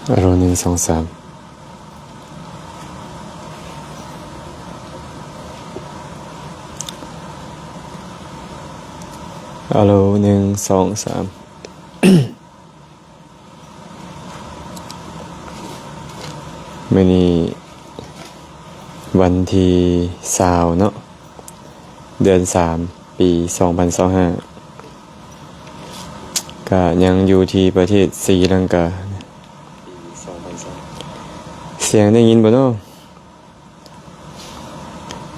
ອາໂລ ໜຶ່ງ ສອງ ສາມ ອາໂລ ໜຶ່ງ ສອງ ສາມ. ມື້ນີ້ວັນທີຊາວເນາະ ເດືອນສາມ ປີສອງພັນຊາວຫ້າ ກະຍັງຢູ່ທີ່ປະເທດສີລັງກາ. ສຽງໄດ້ຍິນບໍ່ເນາະ?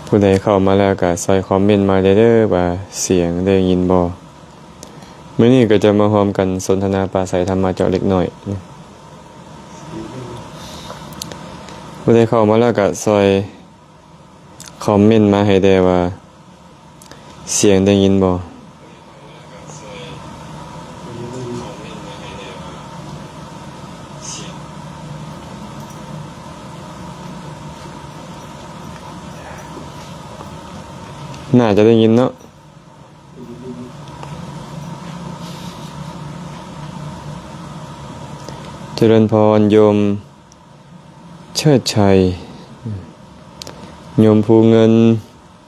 ຜູ້ໃດເຂົ້າມາແລ້ວກະຊ່ອຍຄອມເມັນມາແດ່ເດີວ່າສຽງໄດ້ຍິນບໍ່? ມື້ນີ້ກໍຈະມາຮ່ວມກັນສົນທະນາປາໄສທຳມະເຈາະເລັກນ້ອຍ. ຜູ້ໃດເຂົ້າມາແລ້ວກະຊ່ອຍຄອມເມັນມາໃຫ້ແດ່ວ່າ ສຽງໄດ້ຍິນບໍ່? ໜ້າຈະໄດ້ຍິນເນາະ. ຈະເລີນພອນໂຍມເຊີດໄຊ ໂຍມພູເງິນ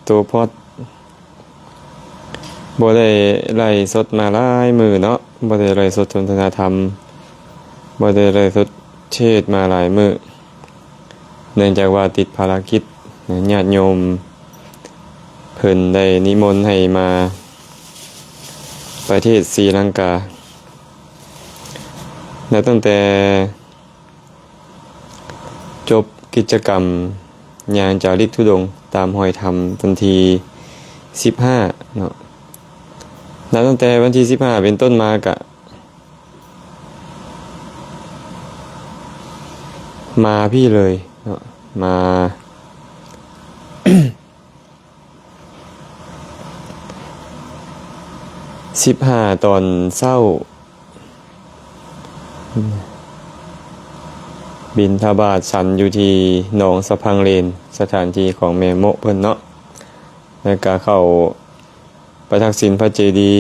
ໂຕພອດ ບໍ່ໄດ້ໄລຟ໌ສົດມາຫຼາຍມື້ເນາະ, ບໍ່ໄດ້ໄລຟ໌ສົດສົນທະນາທຳ, ບໍ່ໄດ້ໄລຟ໌ສົດເທດມາຫຼາຍມື້ ເນື່ອງຈາກວ່າຕິດພາລະກິດ. ຍາດໂຍມເພິ່ນໄດ້ນິມົນໃຫ້ມາປະເທດສີລັງກາ ແລະ ຕັ້ງແຕ່ ຈົບກິດຈະກຳຍ່າງຈາລິກທຸດົງຕາມຮອຍທຳວັນທີສິບຫ້າເນາະ. ນັບຕັ້ງແຕ່ວັນທີສິບຫ້າເປັນຕົ້ນມາກະມາພີ້ເລີຍເນາະ, ມາ ສິບຫ້າຕອນເຊົ້າ ບິນທະບາດສັນຢູ່ທີ່ໜອງສະພັງເລນ, ສະຖານທີ່ຂອງແມ່ໂມະເພິ່ນເນາະ, ແລ້ວກະເຂົ້າປະທັກສິນພະເຈດີ.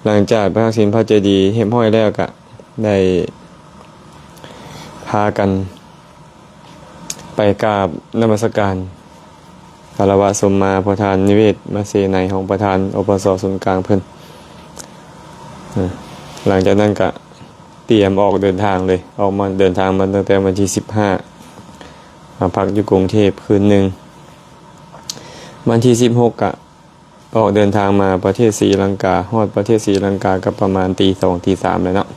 ຫຼັງຈາກປະທັກສິນພະເຈດີຮຽບຮ້ອຍແລ້ວ ກະໄດ້ພາກັນ ໄປກາບນະມັດສະການ ຄາລະວະສົມມາພໍ່ທ່ານນິເວດມະເສໄນ ຮອງປະທານ ອປສ ສູນກາງເພິ່ນ. ເອີ ຫຼັງຈາກນັ້ນກະຕຽມອອກເດີນທາງເລີຍ, ອອກມາເດີນທາງມາຕັ້ງແຕ່ວັນທີສິບຫ້າ ມາພັກຢູ່ກຸງເທບຄືນໜຶ່ງ. ວັນທີສິບຫົກກະ ອອກເດີນທາງມາປະເທດສີລັງກາ, ຮອດປະເທດສີລັງກາກໍປະມານຕີສອງຕີສາມແລ້ວເນາະ,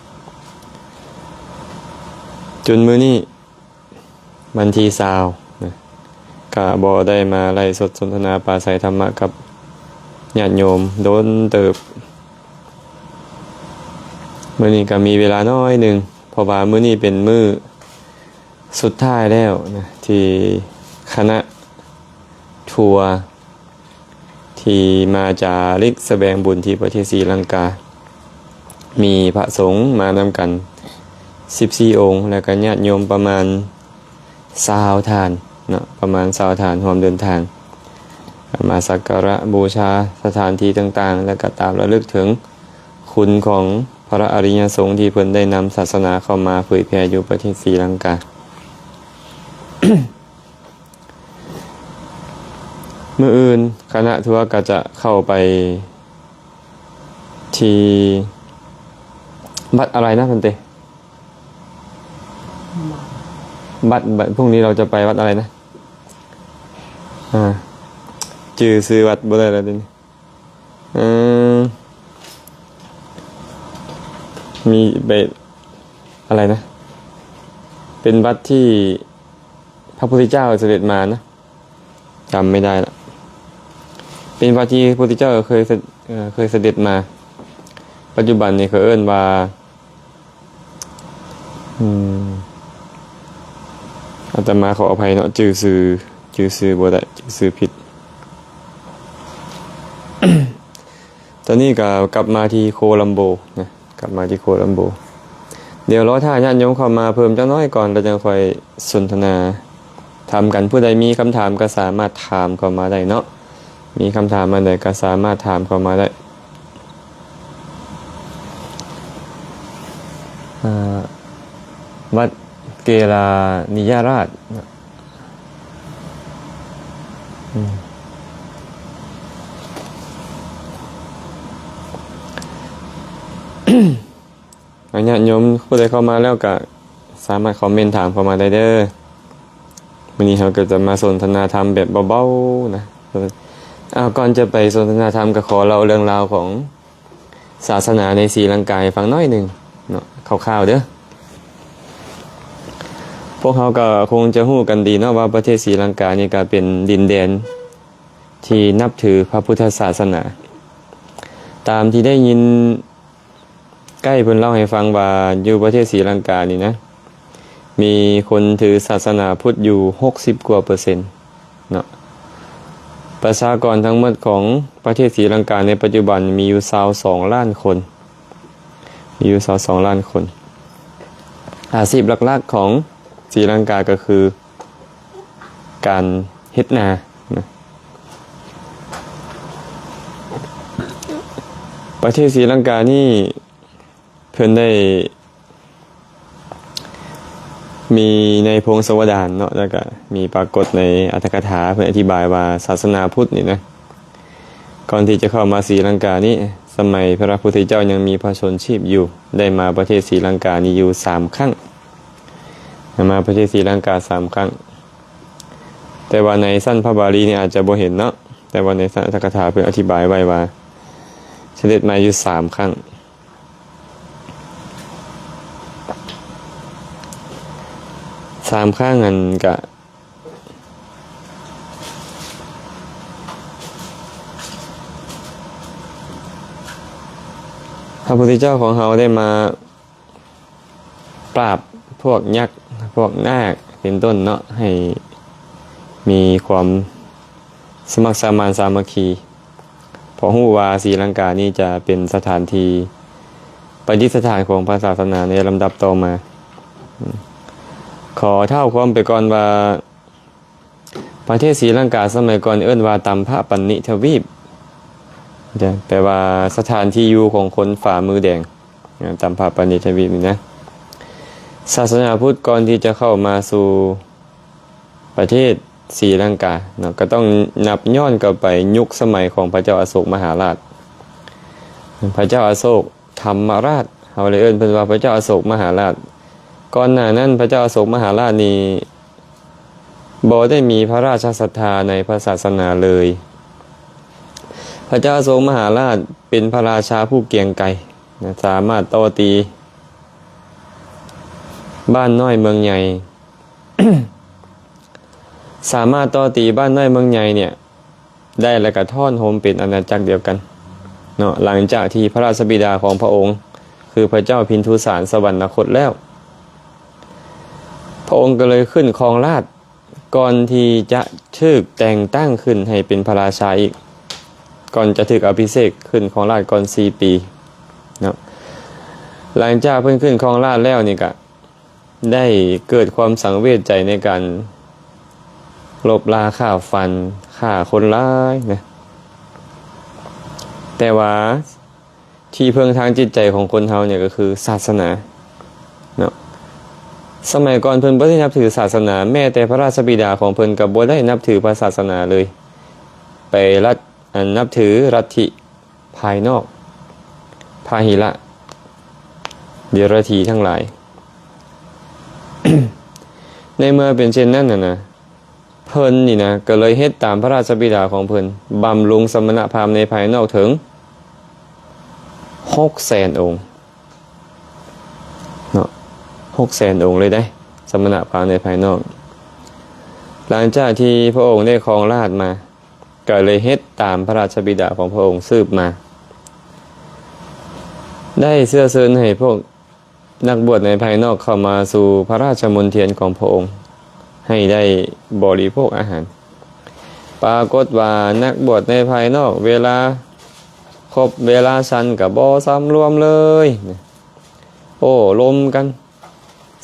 ຈົນມື້ນີ້ວັນທີຊາວນະ ກະບໍ່ໄດ້ມາໄລຟ໌ສົດສົນທະນາປາໄສທຳມະກັບຍາດໂຍມດົນເຕີບ. ມື້ນີ້ກະມີເວລາໜ້ອຍໜຶ່ງ ເພາະວ່າມື້ນີ້ເປັນມື້ສຸດທ້າຍແລ້ວນະ ທີ່ຄະນະທົວ ທີ່ມາຈາລິກສະແບງບຸນທີ່ປະເທດສີລັງກາ, ມີພະສົງມານຳກັນສິບສີ່ອົງ ແລະ ກະຍາດໂຍມປະມານຊາວທ່ານເນາະ, ປະມານຊາວທ່ານຮ່ວມເດີນທາງ ມາສັກກາລະບູຊາສະຖານທີ່ຕ່າງໆ ແລະ ກະຕາມລະລຶກເຖິງຄຸນຂອງພະອະລິຍະສົງທີ່ເພິ່ນໄດ້ນຳສາສະໜາເຂົ້າມາເຜີຍແຜ່ຢູ່ປະເທດສີລັງກາ. ມື້ອື່ນຄະນະທົວກໍຈະເຂົ້າໄປທີ່ວັດອະໄລນະ ພັນເຕ? ວັດ ວັດ ພວກນີ້ເຮົາຈະໄປວັດອະໄລນະ? ອ່າ ຈື່ຊື່ວັດບໍ່ໄດ້ແລ້ວເດນີ້. ເອີ ມີໄປ ອະໄລນະ ເປັນວັດທີ່ພະພຸດທະເຈົ້າສະເດັດມານະ, ຈຳໄມ່ໄດ້ລະ. ເປັນວັດທີ່ພະພຸດທະເຈົ້າເຄີຍສະ ເອີ ເຄີຍສະເດັດມາ. ປັດຈຸບັນນີ້ເຂົາເອີ້ນວ່າ ອືມ ອາດຕະມາຂໍອະໄພເນາະ, ຈື່ຊື່ ຈື່ຊື່ບໍ່ໄດ້, ຈື່ຊື່ຜິດ. ຕອນນີ້ກໍກັບມາທີ່ໂຄລັມໂບນະ, ກັບມາທີ່ໂຄລັມໂບ. ດຽວລໍຖ້າຍາດໂຍມເຂົ້າມາເພີ່ມຈັກໜ້ອຍກ່ອນ ແລ້ວຈັ່ງຄ່ອຍສົນທະນາ ຖາມກັນ. ຜູ້ໃດມີຄຳຖາມກໍສາມາດຖາມເຂົ້າມາໄດ້ເນາະ, ມີຄຳຖາມອັນໃດກໍສາມາດຖາມເຂົ້າມາໄດ້. ອ່າ ວັດເກລານິຍະລາດ ອືມ ອາ ຍາດໂຍມຜູ້ໃດເຂົ້າມາແລ້ວກະສາມາດຄອມເມັນຖາມເຂົ້າມາໄດ້ເດີ. ມື້ນີ້ເຮົາກໍຈະມາສົນທະນາທຳແບບເບົາໆນະ. ເອົາ ກ່ອນຈະໄປສົນທະນາທຳ ກໍຂໍເລົ່າເລື່ອງລາວຂອງສາສະໜາໃນສີລັງກາໃຫ້ຟັງໜ້ອຍໜຶ່ງເນາະ ຄ່າວໆເດີ. ພວກເຮົາກໍຄົງຈະຮູ້ກັນດີເນາະວ່າ ປະເທດສີລັງການີ້ກໍເປັນດິນແດນທີ່ນັບຖືພະພຸດທະສາສະໜາ. ຕາມທີ່ໄດ້ຍິນ ໃກ້ເພິ່ນເລົ່າໃຫ້ຟັງວ່າ ຢູ່ປະເທດສີລັງການີ້ນະ ມີຄົນຖືສາສະໜາພຸດຢູ່ຫົກສິບກວ່າເປີເຊັນເນາະ. ປະຊາກອນທັງໝົດຂອງປະເທດສີລັງກາໃນປັດຈຸບັນມີຢູ່ຊາວສອງລ້ານຄົນ ມີຢູ່ຊາວສອງລ້ານຄົນ. ອາຊີບຫຼັກໆຂອງສີລັງກາກໍຄື ການເຮັດນານະ. ປະເທດສີລັງການີ້ ເພິ່ນໄດ້ມີໃນພົງສະວະດານເນາະ ແລ້ວກະມີປາກົດໃນອັດຖະກະຖາ ເພິ່ນອະທິບາຍວ່າ ສາສະໜາພຸດນີ້ນະ ກ່ອນທີ່ຈະເຂົ້າມາສີລັງການີ້ ສະໄໝພະພຸດທະເຈົ້າຍັງມີພະຊົນຊີບຢູ່ ໄດ້ມາປະເທດສີລັງການີ້ຢູ່ສາມຄັ້ງ ມາປະເທດສີລັງກາສາມຄັ້ງ. ແຕ່ວ່າໃນຊັ້ນພະບາລີນີ້ອາດຈະບໍ່ເຫັນເນາະ ແຕ່ວ່າໃນອັດຖະກະຖາເພິ່ນອະທິບາຍໄວ້ວ່າ ສະເດັດມາຢູ່ສາມຄັ້ງ ສາມຄັ້ງຫັ້ນກະ ພະພຸດທະເຈົ້າຂອງເຮົາໄດ້ມາ ປາບພວກຍັກ ພວກນາກ ເປັນຕົ້ນເນາະ ໃຫ້ມີຄວາມສະໝັກສະມານສາມັກຄີ ເພາະຮູ້ວ່າສີລັງການີ້ຈະເປັນສະຖານທີ່ປະດິດສະຖານຂອງພະສາສະໜາໃນລຳດັບຕໍ່ມາ. ຂໍເລົ່າຄວາມໄປກ່ອນວ່າ ປະເທດສີລັງກາສະໄໝກ່ອນເອີ້ນວ່າ ຕຳພະປັນນິທະວີບ ແປວ່າສະຖານທີ່ຢູ່ຂອງຄົນຝ່າມືແດງ ຕຳພະປັນນິທະວີບນີ້ນະ. ສາສະໜາພຸດກ່ອນທີ່ຈະເຂົ້າມາສູ່ປະເທດສີລັງກາເນາະ ກໍຕ້ອງນັບຍ້ອນກັບໄປຍຸກສະໄໝຂອງພະເຈົ້າອະໂສກມະຫາລາດ. ພະເຈົ້າອະໂສກທຳມະລາດ ເຮົາເລີຍເອີ້ນເພິ່ນວ່າພະເຈົ້າອະໂສກມະຫາລາດ. ກ່ອນໜ້ານັ້ນພະເຈົ້າອະໂສກມະຫາລາດນີ້ ບໍ່ໄດ້ມີພະລາຊະສັດທາໃນພະສາສະໜາເລີຍ. ພະເຈົ້າອະໂສກມະຫາລາດເປັນພະລາຊາຜູ້ກຽງໄກນະ ສາມາດຕໍ່ຕີບ້ານນ້ອຍເມືອງໃຫຍ່ ສາມາດຕໍ່ຕີບ້ານນ້ອຍເມືອງໃຫຍ່ເນ່ຍ ໄດ້ ແລ້ວກະທ້ອນໂຮມເປັນອານາຈັກດຽວກັນເນາະ ຫຼັງຈາກທີ່ພະລາຊະບິດາຂອງພະອົງ ຄືພະເຈົ້າພິນທຸສານສະຫວັນນະຄົດແລ້ວ. ພະອົງກໍເລີຍຂຶ້ນຄອງລາດ ກ່ອນທີ່ຈະຖືກແຕ່ງຕັ້ງຂຶ້ນໃຫ້ເປັນພະລາຊາອີກ ກ່ອນຈະຖືກອະພິເສກຂຶ້ນຄອງລາດກ່ອນສີ່ປີເນາະ. ຫຼັງຈາກເພິ່ນຂຶ້ນຄອງລາດແລ້ວນີ້ກະ ໄດ້ເກີດຄວາມສັງເວດໃຈໃນການລົບລາຂ້າຟັນ ຂ້າຄົນຫຼາຍນະ. ແຕ່ວ່າທີ່ເພິ່ງທາງຈິດໃຈຂອງຄົນເຮົານີ້ກໍຄືສາສະໜາເນາະ. ສະໄໝກ່ອນເພິ່ນບໍ່ໄດ້ນັບຖືສາສະໜາ ແມ້ແຕ່ພະລາຊະບິດາຂອງເພິ່ນກໍບໍ່ໄດ້ນັບຖືພະສາສະໜາເລີຍ ໄປລັດ ອັນ ນັບຖືລັດທິ ພາຍນອກ ພາຫິລະ ເດຍລະຖີທັງຫຼາຍ. ໃນເມື່ອເປັນເຊັ່ນນັ້ນນະ ເພິ່ນນີ້ນະ ກໍເລີຍເຮັດຕາມພະລາຊະບິດາຂອງເພິ່ນ ບຳລຸງສະມະນະພາມໃນພາຍນອກເຖິງຫົກແສນອົງເນາະ ຫົກແສນອົງເລີຍເດ້ ສະມະນະພາມໃນພາຍນອກ. ຫຼັງຈາກທີ່ພະອົງໄດ້ຄອງລາດມາ ກໍເລີຍເຮັດຕາມພະລາຊະບິດາຂອງພະອົງສືບມາ ໄດ້ເຊື້ອເຊີນໃຫ້ພວກນັກບວດໃນພາຍນອກເຂົ້າມາສູ່ພະລາຊະມົນທຽນຂອງພະອົງ ໃຫ້ໄດ້ບໍລິໂພກອາຫານ. ປາກົດວ່ານັກບວດໃນພາຍນອກ ເວລາຄົບເວລາສັນກໍບໍ່ສຳລວມເລີຍ ໂອ້ລົມກັນ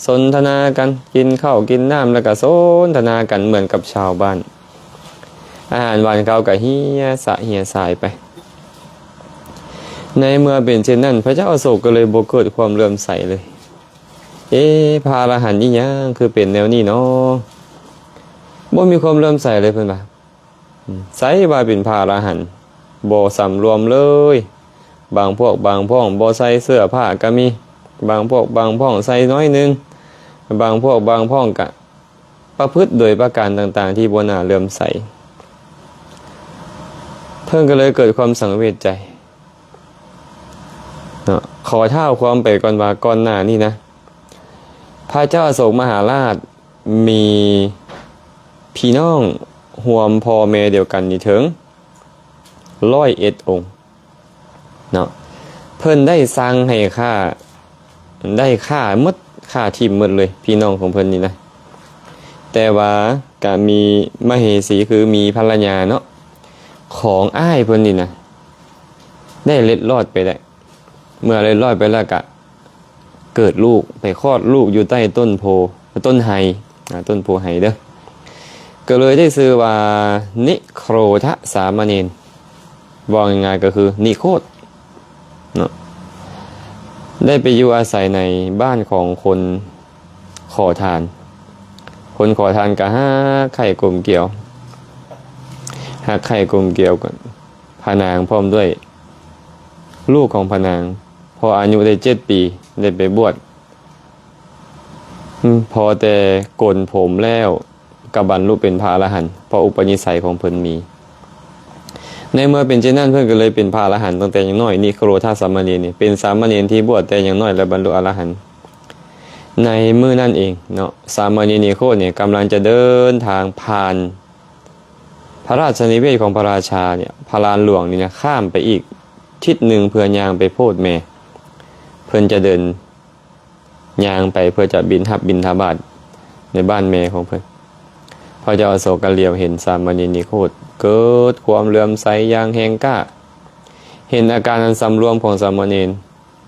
ສົນທະນາກັນ ກິນເຂົ້າກິນນ້ຳ ແລ້ວກໍສົນທະນາກັນເໝືອນກັບຊາວບ້ານ. ອາຫານຫວານຄາວກໍເຮຍສະເຮຍສາຍໄປ. ໃນເມື່ອເປັນເຊັ່ນນັ້ນ ພະເຈົ້າອະໂສກກໍເລີຍບໍ່ເກີດຄວາມເຫຼື້ອມໃສເລີຍ. ເອ ພະອະລະຫັນອີ່ຫຍັງຄືເປັນແນວນີ້ເນາະ? ບໍ່ມີຄວາມເຫຼື້ອມໃສເລີຍ ເພິ່ນວ່າ. ໃສວ່າເປັນພະອະລະຫັນ ບໍ່ສຳລວມເລີຍ. ບາງພວກບາງພ້ອງບໍ່ໃສ່ເສື້ອຜ້າກໍມີ, ບາງພວກບາງພ້ອງໃສ່ໜ້ອຍໜຶ່ງ, ບາງພວກບາງພ້ອງກະປະພຶດໂດຍປະການຕ່າງໆທີ່ບໍ່ໜ້າເຫຼື້ອມໃສ. ເພິ່ນກໍເລີຍເກີດຄວາມສັງເວດໃຈເນາະ. ຂໍທ້າວຄວາມໄປກ່ອນວ່າ ກ່ອນໜ້ານີ້ນະ ພະເຈົ້າອະໂສກມະຫາລາດມີພີ່ນ້ອງຮ່ວມພໍ່ແມ່ດຽວກັນນີ້ເຖິງຮ້ອຍເອັດອົງເນາະ. ເພິ່ນໄດ້ສັ່ງໃຫ້ຂ້າ ໄດ້ຂ້າໝົດ ຂ້າຖິ້ມໝົດເລີຍ ພີ່ນ້ອງຂອງເພິ່ນນີ້ນະ. ແຕ່ວ່າກະມີມະເຫສີ ຄືມີພັນລະຍາເນາະ ຂອງອ້າຍເພິ່ນນີ້ນະ ໄດ້ເລັດລອດໄປໄດ້. ເມື່ອເລັດລອດໄປແລ້ວກະເກີດລູກ ໄປຄອດລູກຢູ່ໃຕ້ຕົ້ນໂພ ຕົ້ນໄຮ ອາ ຕົ້ນໂພໄຮເດີ້. ກໍເລີຍໄດ້ຊື່ວ່ານິໂຄຣທະສາມະເນນ ເວົ້າງ່າຍໆກໍຄືນິໂຄດເນາະ. ໄດ້ໄປຢູ່ອາໄສໃນບ້ານຂອງຄົນຂໍທານ. ຄົນຂໍທານກໍຮັກໃຄ່ກົມກຽວ ຮັກໃຄ່ກົມກຽວກັບພະນາງ ພ້ອມດ້ວຍລູກຂອງພະນາງ. ພໍອາຍຸໄດ້ເຈັດປີ ໄດ້ໄປບວດ ພໍແຕ່ໂກນຜົມແລ້ວ ກໍບັນລຸເປັນພະອະລະຫັນ ເພາະອຸປະນິໄສຂອງເພິ່ນມີ. ໃນເມື່ອເປັນເຊັ່ນນັ້ນ ເພິ່ນກໍເລີຍເປັນພະອະລະຫັນຕັ້ງແຕ່ຍັງນ້ອຍ. ນິໂຄຣທະສາມະເນນນີ້ ເປັນສາມະເນນທີ່ບວດແຕ່ຍັງນ້ອຍ ແລະ ບັນລຸອະລະຫັນ. ໃນມື້ນັ້ນເອງເນາະ ສາມະເນນນິໂຄດນີ້ກຳລັງຈະເດີນທາງຜ່ານ ພະລາຊະນິເວດຂອງພະລາຊານີ້ ພະລານຫຼວງນີ້ນະ ຂ້າມໄປອີກທິດໜຶ່ງເພື່ອຍ່າງໄປໂພດແມ່. ເພິ່ນຈະເດີນຍ່າງໄປເພື່ອຈະບິນ ຮັບບິນທະບາດໃນບ້ານແມ່ຂອງເພິ່ນ. ພະເຈົ້າອະໂສກະຫຼຽວເຫັນສາມະເນນນິໂຄດ ເກີດຄວາມເຫຼື້ອມໃສຢ່າງແຮງກ້າ. ເຫັນອາການອັນສຳລວມຂອງສາມະເນນ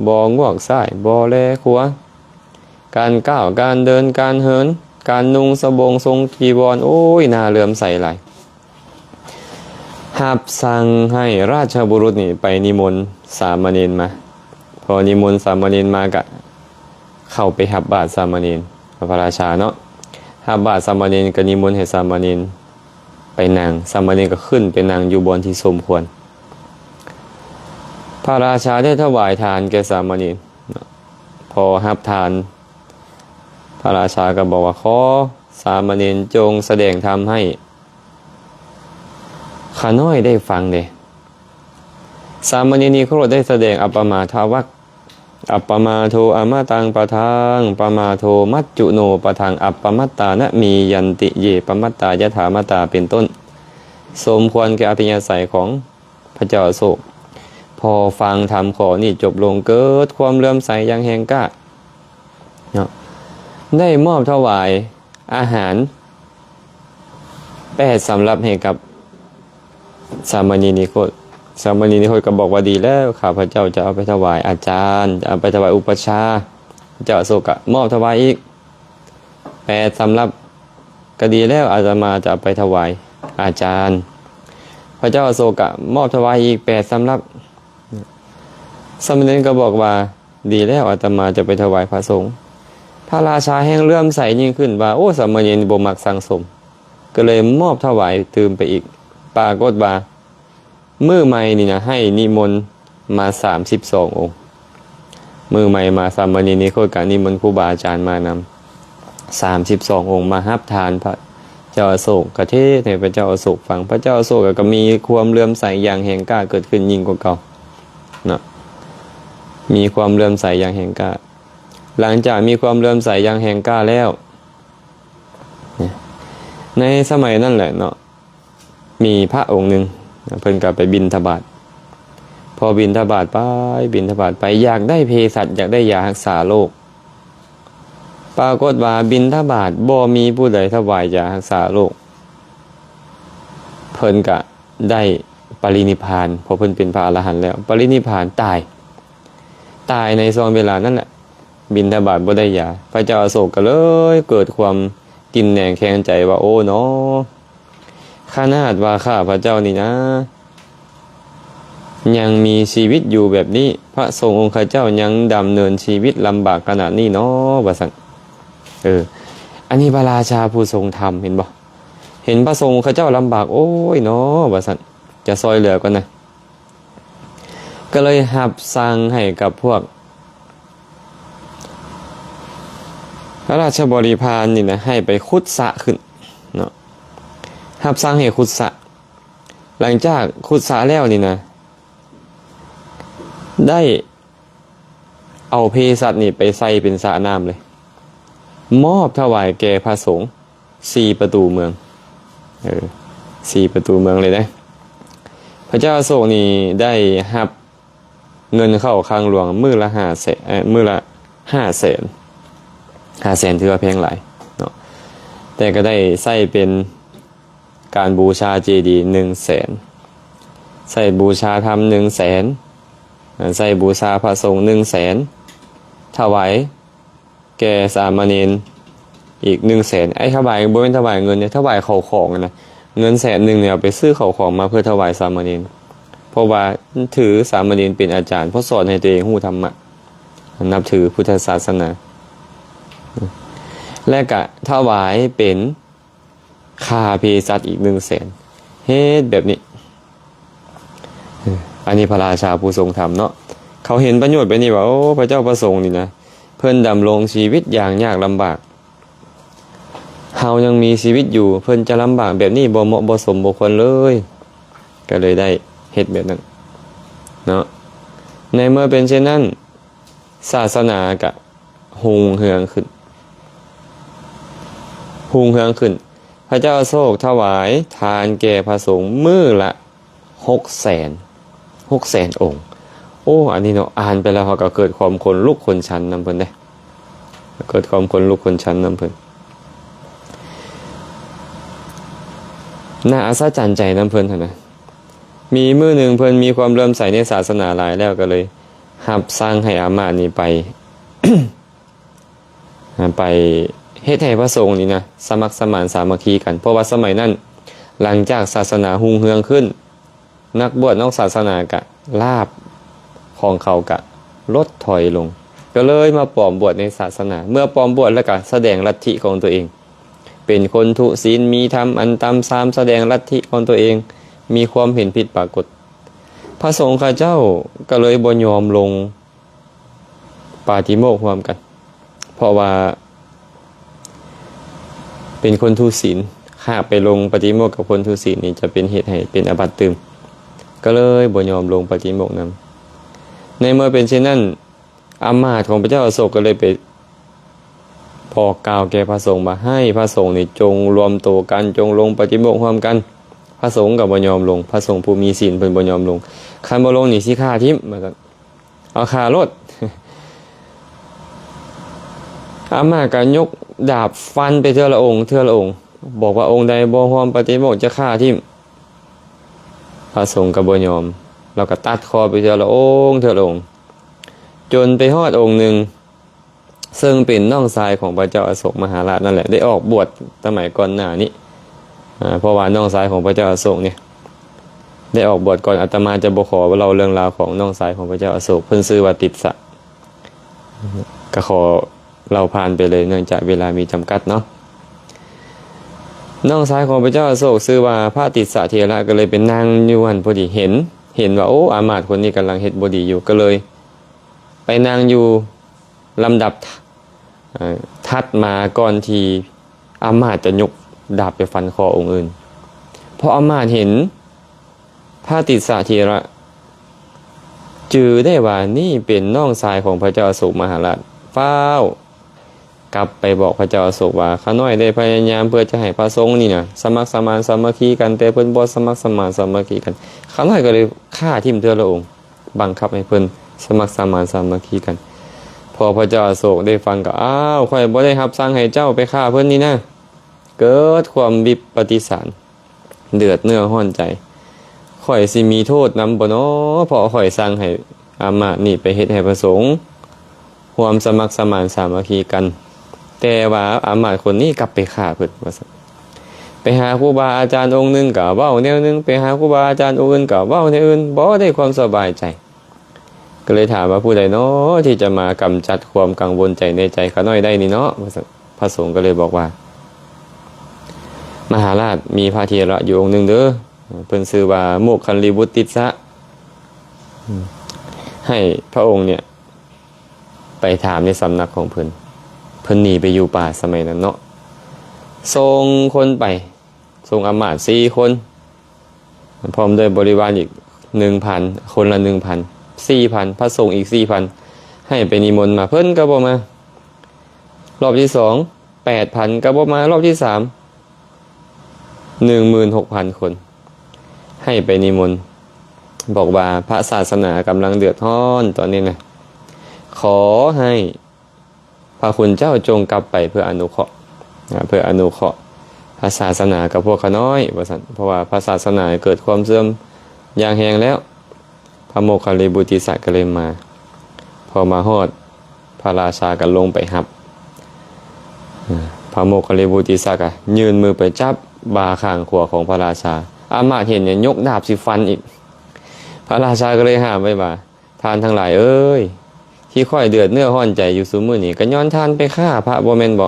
ບໍ່ງວກຊ້າຍ ບໍ່ແລຂວາ ການກ້າວ ການເດີນ ການເຫີນ ການນຸ່ງສະບົງ ຊົງຈີວອນ ໂອ້ຍ ໜ້າເຫຼື້ອມໃສຫຼາຍ. ຮັບສັ່ງໃຫ້ລາຊະບຸລຸດນີ້ໄປນິມົນສາມະເນນມາ. ພໍນິມົນສາມະເນນມາກະເຂົ້າໄປຮັບບາດສາມະເນນ ພະລາຊາເນາະ ຮັບບາດສາມະເນນ ກະນິມົນໃຫ້ສາມະເນນໄປນັ່ງ. ສາມະເນນກະຂຶ້ນໄປນັ່ງຢູ່ບ່ອນທີ່ສົມຄວນ. ພະລາຊາໄດ້ຖວາຍທານແກ່ສາມະເນນ. ພໍຮັບທານ ພະລາຊາກໍບອກວ່າ ຂໍສາມະເນນຈົ່ງສະແດງທຳໃຫ້ຂ້ານ້ອຍໄດ້ຟັງແດ່. ສາມະເນນນິໂຄດໄດ້ສະແດງອັບປະມາທະວັກ ອັບປະມາໂທອະມະຕັງປະທັງ ປະມາໂທມັດຈຸໂນປະທັງ ອັບປະມັດຕານະມີຍັນຕິ ເຢປະມັດຕາຍະຖາມະຕາ ເປັນຕົ້ນ. ສົມຄວນແກ່ອັດທະຍາໄສຂອງ ພະເຈົ້າອະໂສກ. ພໍຟັງທຳຂໍ້ນີ້ຈົບລົງ ເກີດຄວາມເຫຼື້ອມໃສຢ່າງແຮງກ້າເນາະ ໄດ້ມອບຖວາຍອາຫານແປດສຳລັບໃຫ້ກັບສາມະເນນນິໂຄດ. ສາມະເນນນິໂຄດກໍບອກວ່າ ດີແລ້ວ ຂ້າພະເຈົ້າຈະເອົາໄປຖວາຍອາຈານ ຈະເອົາໄປຖວາຍອຸປະຊາ. ພະເຈົ້າອະໂສກກໍມອບຖວາຍອີກ ແປດສຳລັບ ກໍດີແລ້ວ ອາດຕະມາຈະເອົາໄປຖວາຍອາຈານ. ພະເຈົ້າອະໂສກະມອບຖວາຍອີກແປດສຳລັບ. ສາມະເນນກໍບອກວ່າ ດີແລ້ວ ອາດຕະມາຈະໄປຖວາຍພະສົງ. ພະລາຊາແຮ່ງເຫຼື້ອມໃສຍິ່ງຂຶ້ນວ່າ ໂອ້ ສາມະເນນບໍ່ມັກສັງສົມ ກໍເລີຍມອບຖວາຍຕື່ມໄປອີກ. ປາກົດວ່າ ມື້ໃໝ່ນີ້ນະ ໃຫ້ນິມົນມາສາມສິບສອງອົງ. ມື້ໃໝ່ມາ ສາມະເນນນິໂຄດກະນິມົນຄູບາອາຈານມານຳ ສາມສິບສອງອົງ ມາຮັບທານພະເຈົ້າອະໂສກ ກະເທດໃຫ້ພະເຈົ້າອະໂສກຟັງ. ພະເຈົ້າອະໂສກກະມີຄວາມເຫຼື້ອມໃສຢ່າງແຮງກ້າເກີດຂຶ້ນຍິ່ງກວ່າເກົ່າເນາະ ມີຄວາມເຫຼື້ອມໃສຢ່າງແຮງກ້າ. ຫຼັງຈາກມີຄວາມເຫຼື້ອມໃສຢ່າງແຮງກ້າແລ້ວ ໃນສະໄໝນັ້ນແຫຼະເນາະ ມີພະອົງໜຶ່ງ ເພິ່ນກໍໄປບິນທະບາດ. ພໍບິນທະບາດໄປ ບິນທະບາດໄປ ຢາກໄດ້ເພສັດ ຢາກໄດ້ຢາຮັກສາໂລກ. ປາກົດວ່າບິນທະບາດບໍ່ມີຜູ້ໃດຖວາຍຢາຮັກສາໂລກ. ເພິ່ນກະໄດ້ປະລິນິບພານ ເພາະເພິ່ນເປັນພະອະລະຫັນແລ້ວ ປະລິນິບພານ ຕາຍ. ຕາຍໃນຊ່ວງເວລານັ້ນແຫຼະ ບິນທະບາດບໍ່ໄດ້ຢາ. ພະເຈົ້າອະໂສກກໍເລີຍເກີດຄວາມກິນແໜງແຄງໃຈວ່າ ໂອ້ເນາະ ຂະໜາດວ່າຂ້າພະເຈົ້ານີ້ນະ ຍັງມີຊີວິດຢູ່ແບບນີ້ ພະສົງອົງຄະເຈົ້າຍັງດຳເນີນຊີວິດລຳບາກຂະໜາດນີ້ເນາະ ວ່າຊັ້ນ. ເອີ ອັນນີ້ພະລາຊາຜູ້ຊົງທຳ ເຫັນບໍ່? ເຫັນພະສົງອົງຄະເຈົ້າລຳບາກ ໂອ້ຍເນາະ ວ່າຊັ້ນ ຈະຊ່ອຍເຫຼືອກ່ອນນະ. ກໍເລີຍຮັບສັ່ງໃຫ້ກັບພວກພະລາຊະບໍລິພານນີ້ນະ ໃຫ້ໄປຂຸດສະຂຶ້ນເນາະ ຮັບສັ່ງໃຫ້ຂຸດສະ. ຫຼັງຈາກຂຸດສະແລ້ວນີ້ນະ ໄດ້ເອົາເພສັດນີ້ໄປໃສ່ເປັນສະນ້ຳເລີຍ ມອບຖວາຍແກ່ພະສົງສີ່ປະຕູເມືອງ ເອີ ສີ່ປະຕູເມືອງເລີຍເດ້. ພະເຈົ້າອະໂສກນີ້ໄດ້ຮັບເງິນເຂົ້າຄັງຫຼວງມື້ລະຫ້າແສນ ເອີ ມື້ລະຫ້າແສນ ຫ້າແສນ ຖືວ່າແພງຫຼາຍເນາະ ແຕ່ກໍໄດ້ໃຊ້ເປັນ ການບູຊາເຈດີໜຶ່ງແສນ ໃຊ້ບູຊາທຳໜຶ່ງແສນ ໃຊ້ບູຊາພະສົງໜຶ່ງແສນ ຖວາຍແກ່ສາມະເນນອີກໜຶ່ງແສນ. ໄອ້ຖວາຍບໍ່ແມ່ນຖວາຍເງິນເດ້ ຖວາຍເຂົ້າຂອງນະ ເງິນແສນໜຶ່ງນີ້ເອົາໄປຊື້ເຂົ້າຂອງມາເພື່ອຖວາຍສາມະເນນ ເພາະວ່າຖືສາມະເນນເປັນອາຈານ ເພາະສອນໃຫ້ຕົວເອງຮູ້ທຳມະ ນັບຖືພຸດທະສາສະໜາ ແລະກະຖວາຍເປັນ ຄ່າເພສັດອີກໜຶ່ງແສນ ເຮັດແບບນີ້. ອັນນີ້ພະລາຊາຜູ້ຊົງທຳເນາະ ເຂົາເຫັນປະໂຫຍດແບບນີ້ວ່າ ໂອ້ ພະເຈົ້າພະສົງນີ້ນະ ເພິ່ນດຳລົງຊີວິດຢ່າງຍາກລຳບາກ ເຮົາຍັງມີຊີວິດຢູ່ ເພິ່ນຈະລຳບາກແບບນີ້ ບໍ່ເໝາະບໍ່ສົມບໍ່ຄວນເລີຍ ກໍເລີຍໄດ້ເຮັດແບບນັ້ນເນາະ. ໃນເມື່ອເປັນເຊັ່ນນັ້ນ ສາສະໜາກະ ຮຸ່ງເຮືອງຂຶ້ນ ຮຸ່ງເຮືອງຂຶ້ນ. ພະເຈົ້າອະໂສກຖວາຍທານແກ່ພະສົງມື້ລະຫົກແສນ ຫົກແສນອົງ. ໂອ້ ອັນນີ້ເນາະ ອ່ານໄປແລ້ວເຮົາກໍເກີດຄວາມຂົນລຸກຂົນຊັນນຳເພິ່ນເດ້ ເກີດຄວາມຂົນລຸກຂົນຊັນນຳເພິ່ນ ໜ້າອັດສະຈັນໃຈນຳເພິ່ນຫັ້ນນະ. ມີມື້ໜຶ່ງເພິ່ນມີຄວາມເຫຼື້ອມໃສໃນສາສະໜາຫຼາຍແລ້ວ ກໍເລີຍຮັບສັ່ງໃຫ້ອາມາດນີ້ໄປ ໄປເຮັດໃຫ້ພະສົງນີ້ນະ ສະໝັກສະໝານສາມັກຄີກັນ ເພາະວ່າສະໄໝນັ້ນ ຫຼັງຈາກສາສະໜາຮຸ່ງເຮືອງຂຶ້ນ ນັກບວດນອກສາສະໜາກະ ລາບຂອງເຂົາກະລົດຖອຍລົງ ກໍເລີຍມາປອມບວດໃນສາສະໜາ. ເມື່ອປອມບວດແລ້ວກະສະແດງລັດທິຂອງຕົວເອງ ເປັນຄົນທຸສິນ ມີທຳອັນຕ່ຳຊາມ ສະແດງລັດທິຂອງຕົວເອງ ມີຄວາມເຫັນຜິດປາກົດ. ພະສົງເຂົາເຈົ້າກໍເລີຍບໍ່ຍອມລົງປາຕິໂມກຮ່ວມກັນ ເພາະວ່າເປັນຄົນທຸສິນ ຫາກໄປລົງປາຕິໂມກກັບຄົນທຸສິນນີ້ ຈະເປັນເຫດໃຫ້ເປັນອາບັດຕື່ມ ກໍເລີຍບໍ່ຍອມລົງປາຕິໂມກນຳ. ໃນເມື່ອເປັນເຊັ່ນນັ້ນ ອາມາດຂອງພະເຈົ້າອະໂສກກໍເລີຍໄປບອກກ່າວແກ່ພະສົງວ່າ ໃຫ້ພະສົງນີ້ຈົ່ງລວມໂຕກັນ ຈົ່ງລົງປາຕິໂມກຮ່ວມກັນ. ພະສົງກໍບໍ່ຍອມລົງ ພະສົງຜູ້ມີສິນເພິ່ນບໍ່ຍອມລົງ. ຄັນບໍ່ລົງນີ້ຊິຂ້າຖິ້ມ ວ່າຊັ້ນ ເອົາຂ້າໂລດ. ອາມາດກໍຍົກດາບຟັນໄປເທື່ອລະອົງ ເທື່ອລະອົງ ບອກວ່າ ອົງໃດບໍ່ຮ່ວມປາຕິໂມກຈະຂ້າຖິ້ມ. ພະສົງກໍບໍ່ຍອມ ລາວກໍຕັດຄໍໄປເທື່ອລະອົງ ເທື່ອລະອົງ ຈົນໄປຮອດອົງໜຶ່ງ ເຊິ່ງເປັນນ້ອງຊາຍຂອງພະເຈົ້າອະໂສກມະຫາລາດນັ້ນແຫຼະ ໄດ້ອອກບວດສະໄໝກ່ອນໜ້ານີ້ ເພາະວ່ານ້ອງຊາຍຂອງພະເຈົ້າອະໂສກນີ້ໄດ້ອອກບວດກ່ອນ. ອາດຕະມາຈະບໍ່ຂໍເລົ່າເລື່ອງລາວຂອງນ້ອງຊາຍຂອງພະເຈົ້າອະໂສກ ເພິ່ນຊື່ວ່າຕິດສະ ກໍຂໍເລົ່າຜ່ານໄປເລີຍ ເນື່ອງຈາກເວລາມີຈຳກັດເນາະ. ນ້ອງຊາຍຂອງພະເຈົ້າອະໂສກຊື່ວ່າພະຕິດສະເຖລະ ກໍເລີຍໄປນັ່ງຢູ່ຫັ້ນພໍດີ ເຫັນ ເຫັນວ່າ ໂອ້ ອາມາດຄົນນີ້ກຳລັງເຮັດບໍ່ດີຢູ່ ກໍເລີຍໄປນັ່ງຢູ່ລຳດັບ ເອີ ຖັດມາ ກ່ອນທີ່ອາມາດຈະຍົກດາບໄປຟັນຄໍອົງອື່ນ. ເພາະອາມາດເຫັນ ພະຕິດສະເຖລະຈື່ໄດ້ວ່ານີ້ເປັນນ້ອງຊາຍຂອງພະເຈົ້າອະໂສກມະຫາລາດ ຟ້າວກັບໄປບອກພະເຈົ້າອະໂສກວ່າ ຂ້ານ້ອຍໄດ້ພະຍາຍາມເພື່ອຈະໃຫ້ພະສົງນີ້ນະ ສະໝັກສະໝານສາມັກຄີກັນ ແຕ່ເພິ່ນບໍ່ສະໝັກສະໝານສາມັກຄີກັນ. ຂ້ານ້ອຍກໍເລີຍຂ້າຖິ້ມເທື່ອລະອົງ ບັງຄັບໃຫ້ເພິ່ນສະໝັກສະໝານສາມັກຄີກັນ. ພໍພະເຈົ້າອະໂສກໄດ້ຟັງກໍ ອ້າວ ຂ້ອຍບໍ່ໄດ້ຮັບສັ່ງໃຫ້ເຈົ້າໄປຂ້າເພິ່ນນີ້ນະ. ເກີດຄວາມວິປະຕິສານ ເດືອດເນື້ອຮ້ອນໃຈ ຂ້ອຍຊິມີໂທດນຳບໍ່ນໍ ເພາະຂ້ອຍສັ່ງໃຫ້ອາມາດນີ້ໄປເຮັດໃຫ້ພະສົງຮ່ວມສະໝັກສະໝານສາມັກຄີກັນ ແຕ່ວ່າອາມາດຄົນນີ້ກັບໄປຂ້າເພິ່ນ ວ່າຊັ້ນ. ໄປ ไปหาครูบาอาจารย์องค์หนึ่งก็เว้าแนวหนึ่ง ไปหาครูบาอาจารย์องค์อื่นก็เว้าแนวอื่น บ่ได้ความสบายใจ ก็เลยถามว่า ผู้ใดน้อที่จะมากำจัดความกังวลใจในใจข้าน้อยได้นี่เนาะ พระสงฆ์ก็เลยบอกว่า มหาราช มีพระเถระอยู่องค์หนึ่งเด้อ เพิ่นชื่อว่าโมคคัลลีบุตติสสะ ให้พระองค์เนี่ย ไปถามในสำนักของเพิ่น เพิ่นหนีไปอยู่ป่าสมัยนั้นเนาะ ส่งคนไป ส่งอำมาตย์สี่คน พร้อมด้วยบริวารอีกหนึ่งพัน คนละหนึ่งพัน สี่พัน พระสงฆ์อีกสี่พัน ให้ไปนิมนต์มา เพิ่นก็บ่มา รอบที่สอง แปดพัน ก็บ่มา รอบที่สาม หนึ่งหมื่นหกพัน คน ให้ไปนิมนต์ บอกว่าพระศาสนากำลังเดือดร้อนตอนนี้นะ ขอให้พระคุณเจ้าจงกลับไปเพื่ออนุเคราะห์ อ่า เพื่ออนุเคราะห์พระศาสนากับพวกข้าน้อย ว่าซั่น เพราะว่าพระศาสนาเกิดความเสื่อมอย่างแฮงแล้ว พระโมคคัลลีบุตติสสะก็เลยมา พอมาฮอด พระราชาก็ลงไปฮับ พระโมคคัลลีบุตติสสะก็ยื่นมือไปจับบ่าข้างขวาของพระราชา อำมาตย์เห็นเนี่ยยกดาบสิฟันอีก พระราชาก็เลยห้ามไว้ว่า ท่านทั้งหลายเอ้ย ที่ข้อยเดือดเนื้อร้อนใจอยู่ซุมื้อนี้ ก็ย้อนท่านไปฆ่าพระบ่แม่นบ่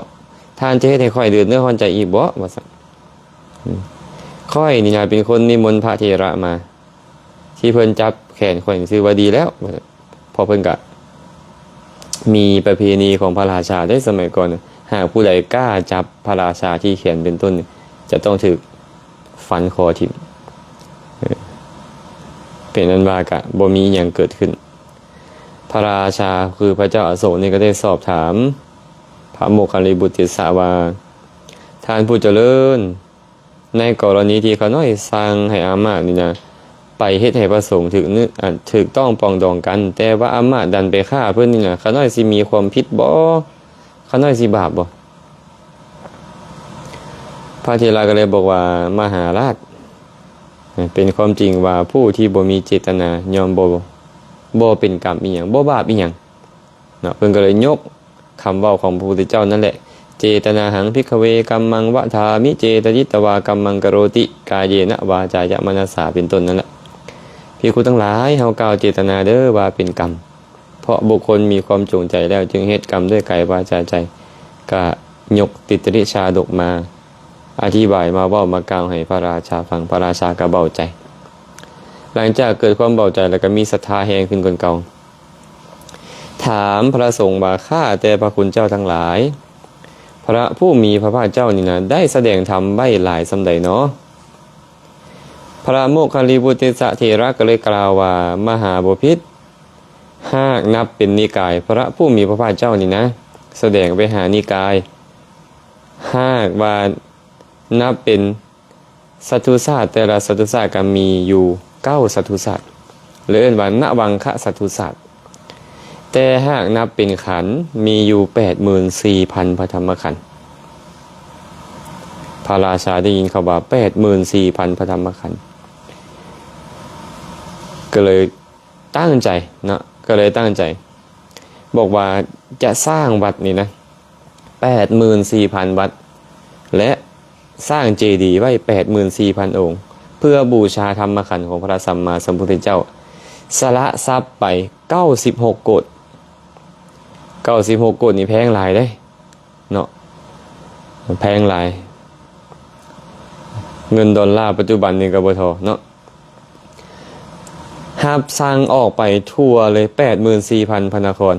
ท่านจะเฮ็ดให้ข้อยเดือดเนื้อร้อนใจอีกบ่ ว่าซั่น ข้อยนี่นะเป็นคนนิมนต์พระเถระมา ที่เพิ่นจับแขนข้อยนี่ถือว่าดีแล้ว เพราะเพิ่นก็มีประเพณีของพระราชาเด้ สมัยก่อน หากผู้ใดกล้าจับพระราชาที่แขนเป็นต้น จะต้องถูกฟันคอทิ่ม เออ เป็นอันว่าก็บ่มีอิหยังเกิดขึ้น พระราชาคือพระเจ้าอโศกนี่ก็ได้สอบถามพระโมคคัลลีบุตติสสะว่า ท่านผู้เจริญ ในกรณีที่ข้าน้อยสั่งให้อามาตย์นี่นะ ไปเฮ็ดให้พระสงฆ์ถูกเนื้อ อ่า ถูกต้องปรองดองกัน แต่ว่าอามาตย์ดันไปฆ่าเพิ่นนี่นะ ข้าน้อยสิมีความผิดบ่ ข้าน้อยสิบาปบ่ พระเถระก็เลยบอกว่า มหาราช เป็นความจริงว่าผู้ที่บ่มีเจตนาย่อมบ่ บ่เป็นกรรมอิหยัง บ่บาปอิหยัง เนาะ เพิ่นก็เลยยกคำเว้าของพระพุทธเจ้านั่นแหละ เจตนาหัง ภิกขเว กัมมัง วะทามิ เจตยิตวา กัมมัง กโรติ กาเยนะ วาจายะ มนัสสา เป็นต้นนั่นแหละ ภิกขุทั้งหลาย เฮากล่าวเจตนาเด้อว่าเป็นกรรม เพราะบุคคลมีความจงใจแล้วจึงเฮ็ดกรรมด้วยกายวาจาใจ ก็ยกติตริชาดกมา อธิบายมาเว้ามากล่าวให้พระราชาฟัง พระราชาก็เบาใจ หลังจากเกิดความเบาใจแล้วก็มีศรัทธาแฮงขึ้นกว่าเก่า ถามพระสงฆ์ว่า ข้าแต่พระคุณเจ้าทั้งหลาย พระผู้มีพระภาคเจ้านี่นะ ได้แสดงธรรมไว้หลายส่ำใดหนอ พระโมคคัลลีบุตติสสะเถระก็เลยกล่าวว่า มหาบพิตร หากนับเป็นนิกาย พระผู้มีพระภาคเจ้านี่นะ แสดงไว้ห้านิกาย หากว่านับเป็น สัตตุศาสตร์ แต่ละสัตตุศาสตร์ก็มีอยู่เก้าสัตตุศาสตร์ หรือเอิ้นว่านวังคสัตตุศาสตร์ แต่หากนับเป็นขันธ์มีอยู่แปดหมื่นสี่พันพระธรรมขันธ์ พระราชาได้ยินคำว่าแปดหมื่นสี่พันพระธรรมขันธ์ ก็เลยตั้งใจเนาะ ก็เลยตั้งใจ บอกว่าจะสร้างวัดนี่นะ แปดหมื่นสี่พันวัด และสร้างเจดีย์ไว้แปดหมื่นสี่พันองค์ เพื่อบูชาธรรมขันธ์ของพระสัมมาสัมพุทธเจ้า สละทรัพย์ไปเก้าสิบหกโกฏ เก้าสิบหกโกฏนี่แพงหลายเด้เนาะ แพงหลาย เงินดอลลาร์ปัจจุบันนี่ก็บ่ทอเนาะ รับสั่งออกไปทั่วเลย แปดหมื่นสี่พันพระนคร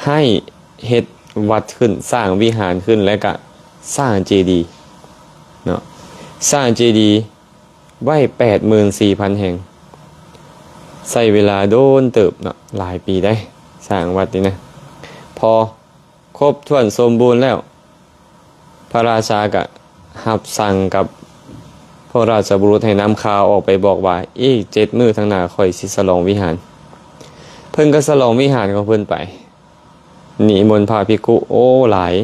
ให้เฮ็ดวัดขึ้น สร้างวิหารขึ้น และก็สร้างเจดีย์เนาะ สร้างเจดีย์ไว้แปดหมื่นสี่พันแห่ง ใช้เวลาโดนเติบเนาะ หลายปีได้ สร้างวัดนี่นะ พอ ครบถ้วนสมบูรณ์แล้ว พระราชาก็รับสั่งกับพวกราชบุรุษให้นำข่าวออกไปบอกว่า อีกเจ็ดมื้อข้างหน้าข้อยสิฉลองวิหาร เพิ่นก็ฉลองวิหารของเพิ่นไป นิมนต์พระภิกขุ โอ้ หลาย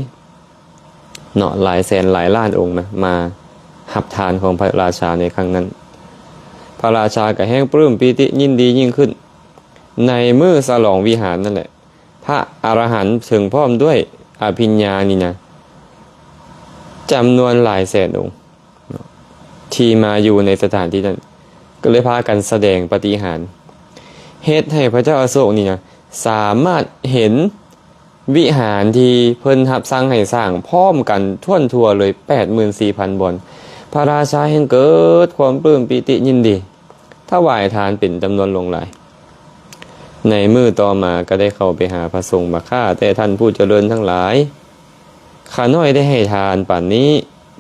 เนาะ หลายแสนหลายล้านองค์นะ มารับทานของพระราชาในครั้งนั้น พระราชาก็แฮงปลื้มปีติยินดียิ่งขึ้น ในมื้อฉลองวิหารนั่นแหละ พระอรหันต์เถิงพร้อมด้วยอภิญญานี่นะ จำนวนหลายแสนองค์ ທີ່ມາຢູ່ໃນສະຖານທີ່ນັ້ນ ກໍເລີຍພາກັນສະແດງປາຕິຫານ ເຮັດໃຫ້ພະເຈົ້າອະໂສກນີ້ນະ ສາມາດເຫັນວິຫານທີ່ເພິ່ນຮັບສັ່ງໃຫ້ສ້າງພ້ອມກັນທົ່ວນທົ່ວເລີຍ ແປດໝື່ນສີ່ພັນບ່ອນ. ພະລາຊາແຮ່ງເກີດຄວາມປຶ້ມປີຕິຍິນດີ ຖວາຍທານເປັນຈຳນວນຫຼວງຫຼາຍ. ໃນມື້ຕໍ່ມາກໍໄດ້ເຂົ້າໄປຫາພະສົງວ່າ ຂ້າແຕ່ທ່ານຜູ້ຈະເລີນທັງຫຼາຍ, ຂ້ານ້ອຍໄດ້ໃຫ້ທານປານນີ້,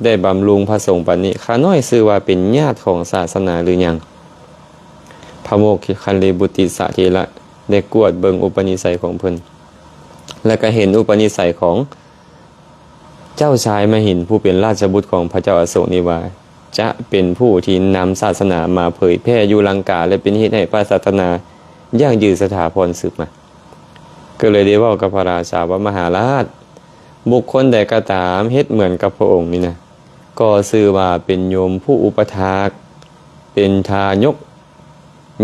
ໄດ້ບຳລຸງພະສົງປານນີ້, ຂ້ານ້ອຍຊື່ວ່າເປັນຍາດຂອງສາສະໜາຫຼືຍັງ? ພະໂມກຄັນລີບຸດຕິສະເຖລະໄດ້ກວດເບິ່ງອຸປະນິໄສຂອງເພິ່ນ ແລະ ກໍເຫັນອຸປະນິໄສຂອງ ເຈົ້າຊາຍມະຫິນ ຜູ້ເປັນລາຊະບຸດຂອງພະເຈົ້າອະໂສກນີ້ວ່າ ຈະເປັນຜູ້ທີ່ນຳສາສະໜາມາເຜີຍແຜ່ຢູ່ລັງກາ ແລະ ເປັນເຫດໃຫ້ພະສາສະໜາຢັ້ງຢືນສະຖາພອນສືບມາ. ກໍເລີຍໄດ້ເວົ້າກັບພະລາຊາວ່າ ມະຫາລາດ, ບຸກຄົນໃດກໍຕາມເຮັດເໝືອນກັບພະອົງນີ້ນະ ກໍຊື່ວ່າເປັນໂຍມຜູ້ອຸປະຖາກ, ເປັນທາຍົກ,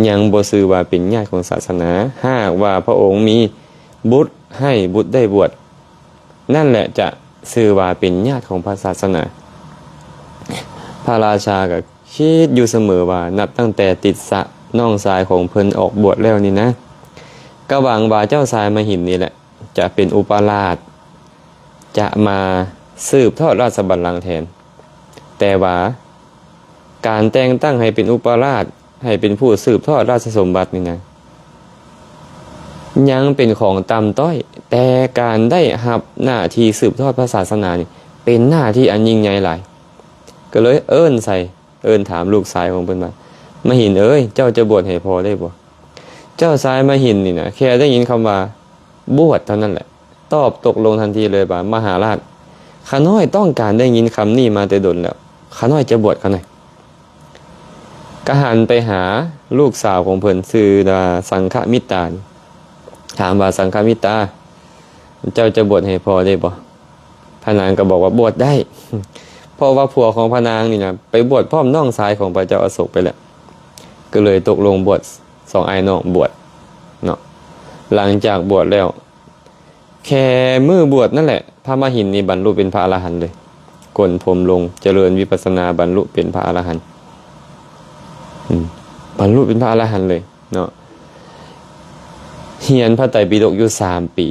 ຍັງບໍ່ຊື່ວ່າເປັນຍາດຂອງສາສະໜາ. ຫາກວ່າພະອົງມີບຸດໃຫ້ບຸດໄດ້ບວດ, ນັ້ນແຫຼະຈະຊື່ວ່າເປັນຍາດຂອງພະສາສະໜາ. ພະລາຊາກໍຄິດຢູ່ສະເໝີວ່າ ນັບຕັ້ງແຕ່ຕິດສະ ນ້ອງຊາຍຂອງເພິ່ນອອກບວດແລ້ວນີ້ນະ, ກໍຫວັງວ່າເຈົ້າຊາຍມະຫິນນີ້ແຫຼະ ຈະເປັນອຸປະລາດ ຈະມາສືບທອດລາຊະບັນລັງແທນ. ແຕ່ວ່າການແຕ່ງຕັ້ງໃຫ້ເປັນອຸປະລາດ ໃຫ້ເປັນຜູ້ສືບທອດລາຊະສົມບັດນີ້ນະ ຍັງເປັນຂອງຕ່ຳຕ້ອຍ, ແຕ່ການໄດ້ຮັບໜ້າທີ່ສືບທອດພະສາສະໜານີ້ ເປັນໜ້າທີ່ອັນຍິ່ງໃຫຍ່ຫຼາຍ. ກໍເລີຍເອີ້ນໃສ່ ເອີ້ນຖາມລູກຊາຍຂອງເພິ່ນວ່າ ມະຫິນເອີຍ, ເຈົ້າຈະບວດໃຫ້ພໍ່ໄດ້ບໍ່? ເຈົ້າຊາຍມະຫິນນີ້ນະ ແຄ່ໄດ້ຍິນຄຳວ່າບວດເທົ່ານັ້ນແຫຼະ ຕອບຕົກລົງທັນທີເລີຍວ່າ ມະຫາລາດ, ຂ້ານ້ອຍຕ້ອງການໄດ້ຍິນຄຳນີ້ມາແຕ່ດົນແລ້ວ, ຂ້ານ້ອຍຈະບວດ, ຂ້ານ້ອຍ. ກໍຫັນໄປຫາລູກສາວຂອງເພິ່ນ ຊື່ວ່າສັງຄະມິດຕາ, ຖາມວ່າ ສັງຄະມິດຕາ, ເຈົ້າຈະບວດໃຫ້ພໍ່ໄດ້ບໍ່? ພະນາງກໍບອກວ່າບວດໄດ້ ເພາະວ່າຜົວຂອງພະນາງນີ້ນະ ໄປບວດພ້ອມນ້ອງຊາຍຂອງພະເຈົ້າອະໂສກໄປແລ້ວ. ກໍເລີຍຕົກລົງບວດ, ສອງອ້າຍນ້ອງບວດເນາະ. ຫຼັງຈາກບວດແລ້ວ ແຄ່ມື້ບວດນັ້ນແຫຼະ ພະມະຫິນນີ້ບັນລຸເປັນພະອະລະຫັນເລີຍ, ໂກນຜົມລົງ ຈະເລີນວິປັດສະນາ ບັນລຸເປັນພະອະລະຫັນ, ອືມ ບັນລຸເປັນພະອະລະຫັນເລີຍເນາະ. ຮຽນພະໄຕປິດົກຢູ່ສາມປີ,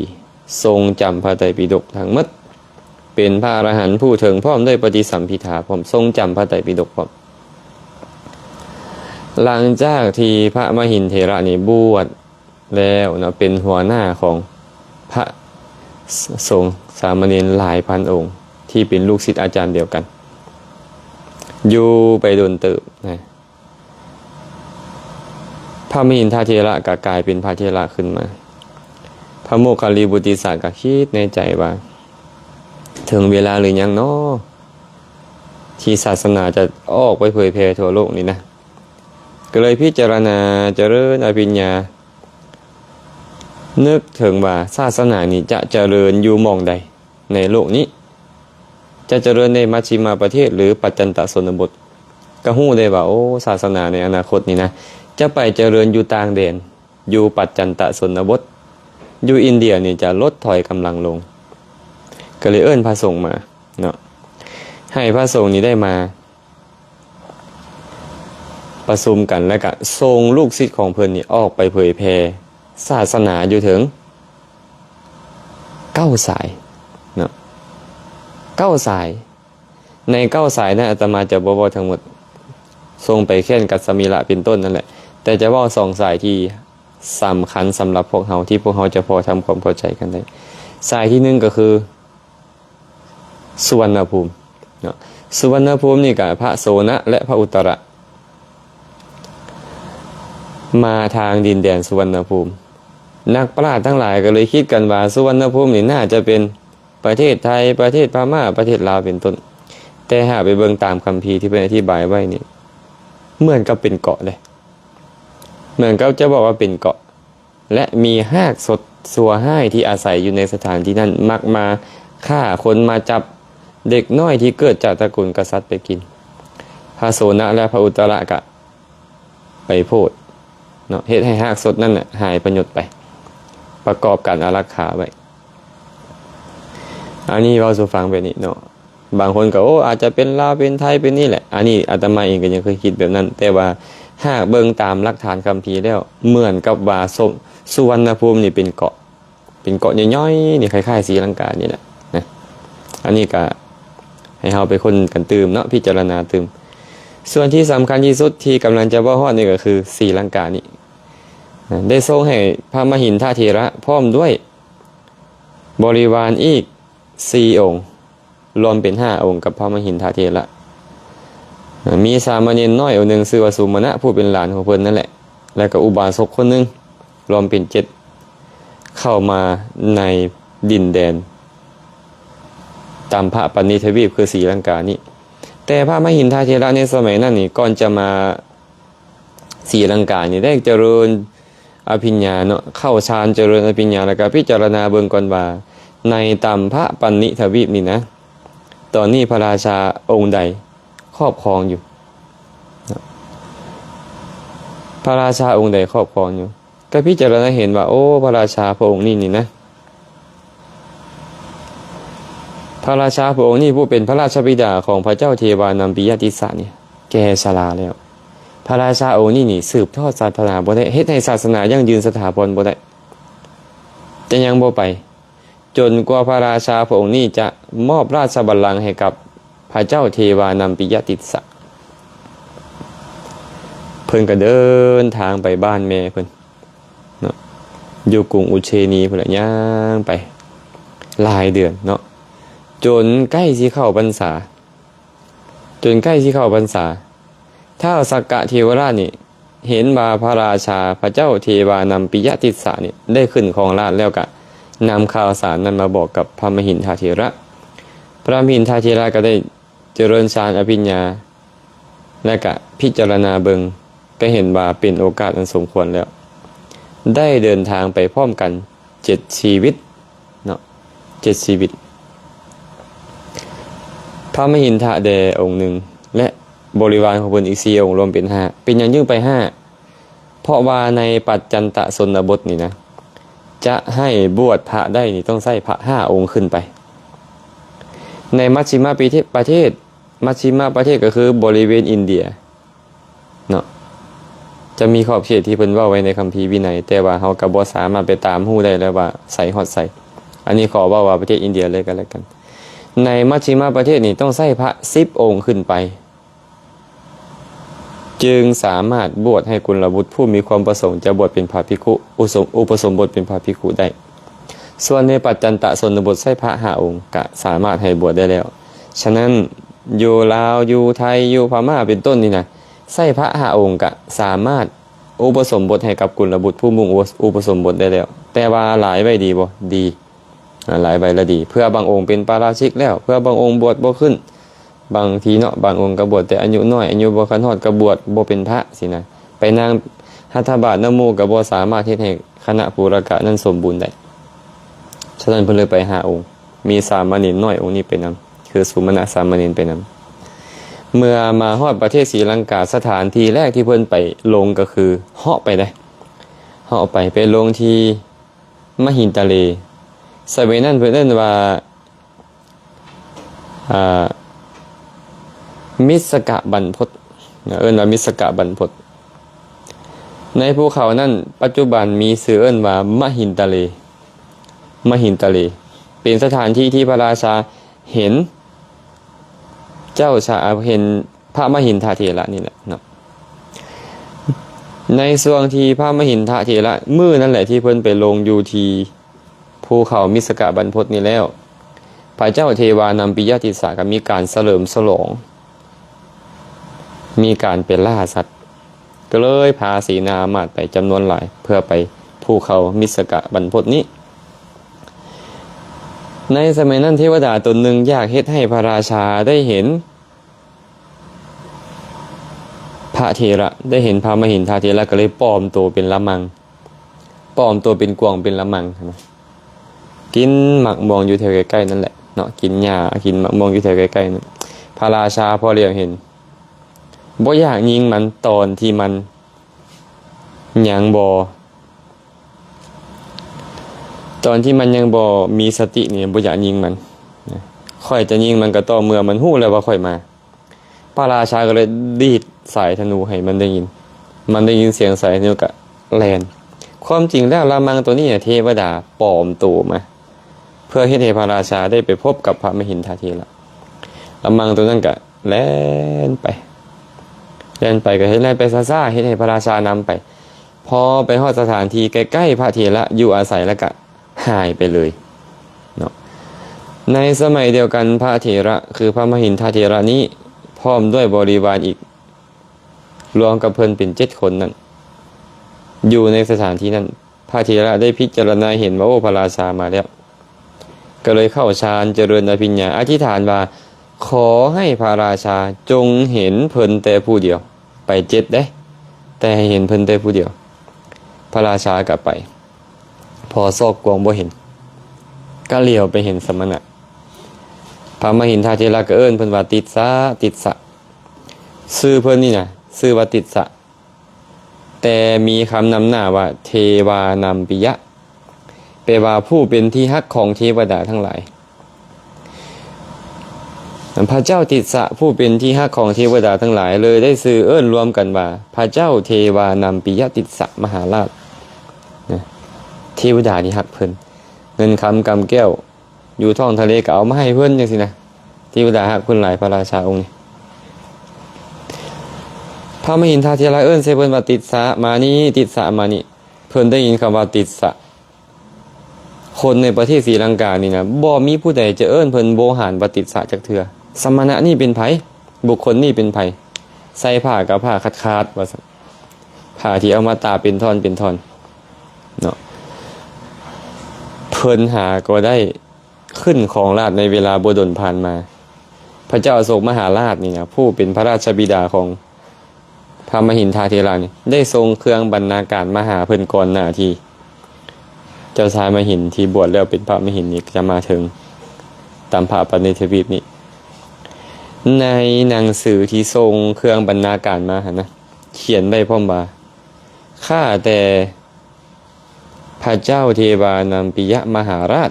ຊົງຈຳພະໄຕປິດົກທັງໝົດ, ເປັນພະອະລະຫັນຜູ້ເຖິງພ້ອມດ້ວຍປະຕິສຳພິທາພ້ອມ, ຊົງຈຳພະໄຕປິດົກພ້ອມ. ຫຼັງຈາກທີ່ພະມະຫິນເຖລະນີ້ບວດແລ້ວເນາະ, ເປັນຫົວໜ້າຂອງພະສົງສາມະເນນຫຼາຍພັນອົງ ທີ່ເປັນລູກສິດອາຈານດຽວກັນ ຢູ່ໄປດົນເຕີບນະ. ພະມະຫິນທະເຖລະກໍກາຍເປັນພະເຖລະຂຶ້ນມາ. ພະໂມກຄະລີບຸດຕິສະກໍຄິດໃນໃຈວ່າ ເຖິງເວລາຫຼືຍັງນໍ ທີ່ສາສະໜາຈະອອກໄປເຜີຍແຜ່ທົ່ວໂລກນີ້ນະ? ກໍເລີຍພິຈາລະນາຈະເລີນອະພິນຍາ, ນຶກເຖິງວ່າສາສະໜານີ້ຈະຈະເລີນຢູ່ໝ່ອງໃດໃນໂລກນີ້? ຈະຈະເລີນໃນມັດຊິມະປະເທດ ຫຼື ປັດຈັນຕະຊົນນະບົດ? ກໍຮູ້ໄດ້ວ່າ ໂອ້ ສາສະໜາໃນອະນາຄົດນີ້ນະ ຈະໄປຈະເລີນຢູ່ຕ່າງແດນ, ຢູ່ປັດຈັນຕະຊົນນະບົດ, ຢູ່ອິນເດຍນີ້ຈະລົດຖອຍກຳລັງລົງ. ກໍເລີຍເອີ້ນພະສົງມາເນາະ, ໃຫ້ພະສົງນີ້ໄດ້ມາ ປະຊຸມກັນ ແລ້ວກະສົ່ງລູກສິດຂອງເພິ່ນນີ້ອອກໄປເຜີຍແຜ່ສາສະໜາຢູ່ເຖິງເກົ້າສາຍເນາະ, ເກົ້າສາຍ. ໃນເກົ້າສາຍນັ້ນ ອາດຕະມາຈະບໍ່ເວົ້າທັງໝົດ, ສົ່ງໄປແຄ້ນກັດສະມີລະເປັນຕົ້ນນັ້ນແຫຼະ, ແຕ່ຈະເວົ້າສອງສາຍທີ່ສຳຄັນສຳລັບພວກເຮົາ ທີ່ພວກເຮົາຈະພໍທຳຄວາມເຂົ້າໃຈກັນໄດ້. ສາຍທີໜຶ່ງກໍຄື ສຸວັນນະພູມເນາະ, ສຸວັນນະພູມນີ້ກະພະໂສນະ ແລະ ພະອຸດຕະລະ ມາທາງດິນແດນສຸວັນນະພູມ. ນັກປະຫລາດທັງຫຼາຍກໍເລີຍຄິດກັນວ່າ ສຸວັນນະພູມນີ້ໜ້າຈະເປັນປະເທດໄທ, ປະເທດພະມ້າ, ປະເທດລາວເປັນຕົ້ນ. ແຕ່ຫາກໄປເບິ່ງຕາມຄຳພີທີ່ເພິ່ນອະທິບາຍໄວ້ນີ້ ເໝືອນກັບເປັນເກາະເດ້, ເໝືອນກັບຈະບອກວ່າເປັນເກາະ. ແລະ ມີຮາກສົດຊົ່ວຮ້າຍທີ່ອາໄສຢູ່ໃນສະຖານທີ່ນັ້ນ ມັກມາຂ້າຄົນ ມາຈັບເດັກນ້ອຍທີ່ເກີດຈາກຕະກຸນກະສັດໄປກິນ. ພະໂສນະ ແລະ ພະອຸດຕະລະກະໄປໂພດເນາະ, ເຮັດໃຫ້ຮາກສົດນັ້ນນະຫາຍພະຍົດໄປ, ປະກອບການອາລັກຂາໄວ້. ອັນນີ້ເວົ້າສູ່ຟັງແບບນີ້ເນາະ. ບາງຄົນກໍ ໂອ້ ອາດຈະເປັນລາວ ເປັນໄທ ເປັນນີ້ແຫຼະ. ອັນນີ້ອາດຕະມາເອງກໍຍັງເຄີຍຄິດແບບນັ້ນ, ແຕ່ວ່າຫາກເບິ່ງຕາມຫຼັກຖານຄຳພີແລ້ວ ເໝືອນກັບວ່າ ສົ- ສຸວັນນະພູມນີ້ເປັນເກາະ ເປັນເກາະຍ່ອຍໆ ນີ້ ຄ້າຍໆ ສີລັງການີ້ແຫຼະນະ. ອັນນີ້ກໍໃຫ້ເຮົາໄປຄົ້ນກັນຕື່ມເນາະ, ພິຈາລະນາຕື່ມ. ສ່ວນທີ່ສຳຄັນທີ່ສຸດທີ່ກຳລັງຈະເວົ້າຮອດນີ້ກໍຄືສີລັງການີ້ນະ, ໄດ້ຊົງໃຫ້ພະມະຫິນທະເຖລະພ້ອມດ້ວຍບໍລິວານອີກສີ່ອົງ ລວມເປັນຫ້າອົງກັບພະມະຫິນທະເຖລະ. ມີສາມະເນນນ້ອຍອົງໜຶ່ງ ຊື່ວ່າສຸມະນະ ຜູ້ເປັນຫຼານຂອງເພິ່ນນັ້ນແຫຼະ ແລ້ວກໍອຸບາສົກຄົນໜຶ່ງ ລວມເປັນເຈັດ ເຂົ້າມາໃນດິນແດນຕຳພະປັນນິທະວີບ ຄືສີລັງການີ້. ແຕ່ພະມະຫິນທະເຖລະໃນສະໄໝນັ້ນນີ້ ກ່ອນຈະມາ ສີລັງການີ້ໄດ້ຈະເລີນອະພິນຍາເນາະ, ເຂົ້າฌານຈະເລີນອະພິນຍາ ແລ້ວກໍພິຈາລະນາເບິ່ງກ່ອນວ່າ ໃນຕຳພະປັນນິທະວີບນີ້ນະ ຕອນນີ້ພະລາຊາອົງໃດຄອບຄອງຢູ່ເນາະ, ພະລາຊາອົງໃດຄອບຄອງຢູ່. ກໍພິຈາລະນາເຫັນວ່າ ໂອ້ ພະລາຊາພະອົງນີ້ນີ້ນະ ພະລາຊາພະອົງນີ້ ຜູ້ເປັນພະລາຊະບິດາຂອງພະເຈົ້າເທວານັມປິຍະຕິດສະນີ້ ແກ່ຊະລາແລ້ວ. ພະລາຊາອົງນີ້ນີ້ ສືບທອດສາສະໜາບໍ່ໄດ້, ເຮັດໃຫ້ສາສະໜາຢັ້ງຢືນສະຖາພອນບໍ່ໄດ້, ຈະຍັງບໍ່ໄປ ຈົນກວ່າພະລາຊາພະອົງນີ້ຈະມອບລາຊະບັນລັງໃຫ້ກັບພະເຈົ້າເທວານັມປິຍະຕິດສະ. ເພິ່ນກໍເດີນທາງໄປບ້ານແມ່ເພິ່ນເນາະ, ຢູ່ກຸງອຸເຊນີພຸ້ນແຫຼະ, ຍ່າງໄປຫຼາຍເດືອນເນາະ, ຈົນໃກ້ຊິເຂົ້າພັນສາ ຈົນໃກ້ຊິເຂົ້າພັນສາ, ທ້າວສັກກະເທວະລາດນີ້ເຫັນວ່າພະລາຊາ ພະເຈົ້າເທວານັມປິຍະຕິດສະນີ້ໄດ້ຂຶ້ນຄອງລາດແລ້ວ ກະນຳຂ່າວສານນັ້ນມາບອກກັບພະມະຫິນທະເຖລະ. ພະມະຫິນທະເຖລະກໍໄດ້ຈະເລີນຊານອະພິນຍາ ແລະ ກະພິຈາລະນາເບິ່ງ ກໍເຫັນວ່າເປັນໂອກາດອັນສົມຄວນແລ້ວ, ໄດ້ເດີນທາງໄປພ້ອມກັນເຈັດຊີວິດເນາະ, ເຈັດຊີວິດ. ພະມະຫິນທະແດ່ອົງໜຶ່ງ ແລະ ບໍລິວານຂອງເພິ່ນອີກສີ່ອົງ ລວມເປັນຫ້າ. ເປັນຫຍັງຈຶ່ງໄປຫ້າ? ເພາະວ່າໃນປັດຈັນຕະຊົນນະບົດນີ້ນະ ຈະໃຫ້ບວດພະໄດ້ນີ້ ຕ້ອງໃຊ້ພະຫ້າອົງຂຶ້ນໄປ. ໃນມັດຊິມະປະເທດ ປະເທດ ມັດຊິມະປະເທດ ກໍຄືບໍລິເວນອິນເດຍ ເນາະ, ຈະມີຂອບເຂດທີ່ເພິ່ນເວົ້າໄວ້ໃນຄຳພີວິໄນ, ແຕ່ວ່າເຮົາກໍບໍ່ສາມາດໄປຕາມຮູ້ໄດ້ແລ້ວວ່າໃສຮອດໃສ. ອັນນີ້ຂໍເວົ້າວ່າປະເທດອິນເດຍເລີຍກໍແລ້ວກັນ. ໃນມັດຊິມະປະເທດນີ້ຕ້ອງໃຊ້ພະສິບອົງຂຶ້ນໄປ ຈຶ່ງສາມາດບວດໃຫ້ກຸນລະບຸດຜູ້ມີຄວາມປະສົງຈະບວດເປັນພະພິກຂຸ ອຸສົມ- ອຸປະສົມບົດເປັນພະພິກຂຸໄດ້. ສ່ວນໃນປັດຈັນຕະຊົນນະບົດໃຊ້ພະຫ້າອົງ ກະສາມາດໃຫ້ບວດໄດ້ແລ້ວ. ສະນັ້ນ ຢູ່ລາວ ຢູ່ໄທ ຢູ່ພະມ້າ ເປັນຕົ້ນນີ້ນະ ໃຊ້ພະຫ້າອົງກະສາມາດອຸປະສົມບົດໃຫ້ກັບກຸນລະບຸດຜູ້ມຸ່ງອຸປະ- ອຸປະສົມບົດໄດ້ແລ້ວ, ແຕ່ວ່າຫຼາຍໄວ້ດີບໍ່? ດີ, ອາ, ຫຼາຍໄວ້ລະດີ. ເພື່ອບາງອົງເປັນປາລາຊິກແລ້ວ, ເພື່ອບາງອົງບວດບໍ່ຂຶ້ນ, ບາງທີເນາະ, ບາງອົງກໍບວດແຕ່ອາຍຸນ້ອຍ, ອາຍຸບໍ່ທັນຮອດກໍບວດບໍ່ເປັນພະຊີ້ນະ, ໄປນັ່ງຫັດຖະບາດນຳໝູ່ກໍບໍ່ສາມາດເຮັດໃຫ້ຄະນະປູລະກະນັ້ນສົມບູນໄດ້. ສະນັ້ນເພິ່ນເລີຍໄປຫ້າອົງ, ມີສາມະເນນນ້ອຍອົງນີ້ໄປນຳ ຄືສຸມະນະສາມະເນນໄປນຳ. ເມື່ອມາຮອດປະເທດສີລັງກາ, ສະຖານທີ່ແລກທີ່ເພິ່ນໄປລົງກໍຄືເຫາະໄປເດ້, ເຫາະໄປ ໄປລົງທີ່ມະຫິນຕະເລ. ສະໄໝນັ້ນເພິ່ນເອີ້ນວ່າ ອາ ມິດສະກະບັນພົດນະ, ເອີ້ນວ່າມິດສະກະບັນພົດ. ໃນພູເຂົານັ້ນ ປັດຈຸບັນມີຊື່ເອີ້ນວ່າມະຫິນຕະເລ, ມະຫິນຕະເລ ເປັນສະຖານທີ່ທີ່ພະລາຊາເຫັນເຈົ້າຊາ- ເຫັນພະມະຫິນທະເຖລະນີ້ແຫຼະເນາະ. ໃນຊ່ວງທີ່ພະມະຫິນທະເຖລະ ມື້ນັ້ນແຫຼະທີ່ເພິ່ນໄປລົງຢູ່ທີ່ ພູເຂົາມິດສະກະບັນພົດນີ້ແລ້ວ, ພະເຈົ້າເທວານັມປິຍະຕິດສະກໍມີການສະເຫຼີມສະຫຼອງ, ມີການໄປລ່າສັດ, ກໍເລີຍພາເສນາອາມາດໄປຈຳນວນຫຼາຍ ເພື່ອໄປພູເຂົາມິດສະກະບັນພົດນີ້. ໃນສະໄໝນັ້ນ ເທວະດາຕົນໜຶ່ງຢາກເຮັດໃຫ້ພະລາຊາໄດ້ເຫັນ ພະເຖລະ ໄດ້ເຫັນພະມະຫິນທະເຖລະ ກໍເລີຍປອມໂຕເປັນລະມັງ, ປອມໂຕເປັນກວາງເປັນລະມັງ ຫັ້ນນະ, ກິນໝາກມ່ວງຢູ່ແຖວໃກ້ໆນັ້ນແຫຼະເນາະ, ກິນຫຍ້າ ກິນໝາກມ່ວງຢູ່ແຖວໃກ້ໆນັ້ນ. ພະລາຊາພໍຫຼຽວເຫັນ ບໍ່ຢາກຍິງມັນຕອນທີ່ມັນຍັງບໍ່ ຕອນທີ່ມັນຍັງບໍ່ມີສະຕິນີ້ ບໍ່ຢາກຍິງມັນນະ, ຂ້ອຍຈະຍິງມັນກໍຕໍ່ເມື່ອມັນຮູ້ແລ້ວວ່າຂ້ອຍມາ. ພະລາຊາກໍເລີຍດີດສາຍທະນູໃຫ້ມັນໄດ້ຍິນ. ມັນໄດ້ຍິນສຽງສາຍທະນູກໍແລ່ນ. ຄວາມຈິງແລ້ວລະມັງໂຕນີ້ນະ ເທວະດາປອມໂຕມາ ເພື່ອເຮັດໃຫ້ພະລາຊາໄດ້ໄປພົບກັບພະມະຫິນທະເຖລະ. ລະມັງໂຕນັ້ນກໍແລ່ນໄປ ແລ່ນໄປກໍເຮັດ ແລ່ນໄປຊ້າໆ ເຮັດໃຫ້ພະລາຊານຳໄປ. ພໍໄປຮອດສະຖານທີ່ໃກ້ໆພະເຖລະຢູ່ອາໄສແລ້ວກະຫາຍໄປເລີຍເນາະ. ໃນສະໄໝດຽວກັນ ພະເຖລະ ຄືພະມະຫິນທະເຖລະນີ້ ພ້ອມດ້ວຍບໍລິວານອີກ ລວມກັບເພິ່ນເປັນເຈັດຄົນນັ້ນ ຢູ່ໃນສະຖານທີ່ນັ້ນ. ພະເຖລະໄດ້ພິຈາລະນາເຫັນວ່າ ໂອ້ ພະລາຊາມາແລ້ວ ກໍເລີຍເຂົ້າฌານ ຈະເລີນອະພິນຍາ ອະທິຖານວ່າ ຂໍໃຫ້ພະລາຊາຈົ່ງເຫັນເພິ່ນແຕ່ຜູ້ດຽວ. ໄປເຈັດເດ້ ແຕ່ໃຫ້ເຫັນເພິ່ນແຕ່ຜູ້ດຽວ. ພະລາຊາກໍໄປ ພໍຊອກກວາງບໍ່ເຫັນ ກໍຫຼຽວໄປເຫັນສະມະນະ. ພະມະຫິນທະເຖລະກໍເອີ້ນເພິ່ນວ່າ ຕິດສະ ຕິດສະ. ຊື່ເພິ່ນນີ້ນະ ຊື່ວ່າຕິດສະ ແຕ່ມີຄຳນຳໜ້າວ່າ ເທວານັມປິຍະ ແປວ່າຜູ້ເປັນທີ່ຮັກຂອງເທວະດາທັງຫຼາຍ. ພະເຈົ້າຕິດສະ ຜູ້ເປັນທີ່ຮັກຂອງເທວະດາທັງຫຼາຍ ເລີຍໄດ້ຊື່ເອີ້ນລວມກັນວ່າ ພະເຈົ້າເທວານັມປິຍະຕິດສະມະຫາລາດນະ. ເທວະດາທີ່ຮັກເພິ່ນ ເງິນຄຳກຳແກ້ວ ຢູ່ທ້ອງທະເລກໍເອົາມາໃຫ້ເພິ່ນຈັ່ງຊີ້ນະ. ເທວະດາຮັກເພິ່ນຫຼາຍ ພະລາຊາອົງນີ້. ພະມະຫິນທະເຖລະເອີ້ນໃສ່ເພິ່ນວ່າ ຕິດສະມານີ້ ຕິດສະມານີ້. ເພິ່ນໄດ້ຍິນຄຳວ່າຕິດສະ ຄົນໃນປະເທດສີລັງການີ້ນະ ບໍ່ມີຜູ້ໃດຈະເອີ້ນເພິ່ນໂວຫານວ່າຕິດສະຈັກເທື່ອ. ສະມະນະນີ້ເປັນໃຜ? ບຸກຄົນນີ້ເປັນໃຜ? ໃສ່ຜ້າກໍຜ້າຂາດໆ ວ່າຊັ້ນ. ຜ້າທີ່ເອົາມາຕາກເປັນທ່ອນເປັນທ່ອນເນາະ. ເພິ່ນຫາກໍໄດ້ຂຶ້ນຄອງລາດໃນເວລາບໍ່ດົນຜ່ານມາ. ພະເຈົ້າອະໂສກມະຫາລາດນີ້ນະ ຜູ້ເປັນພະລາຊະບິດາຂອງພະມະຫິນທະເຖລະນີ້ ໄດ້ສົ່ງເຄື່ອງບັນນາການມາຫາເພິ່ນກ່ອນໜ້າທີ່ເຈົ້າຊາຍມະຫິນທີ່ບວດແລ້ວເປັນພະມະຫິນນີ້ຈະມາເຖິງຕາມພະປະນິທະວີບນີ້. ໃນໜັງສືທີ່ສົ່ງເຄື່ອງບັນນາການມາຫັ້ນນະ ຂຽນໄວ້ພ້ອມວ່າ ຂ້າແຕ່ ພະເຈົ້າເທວານັມປິຍະມະຫາລາດ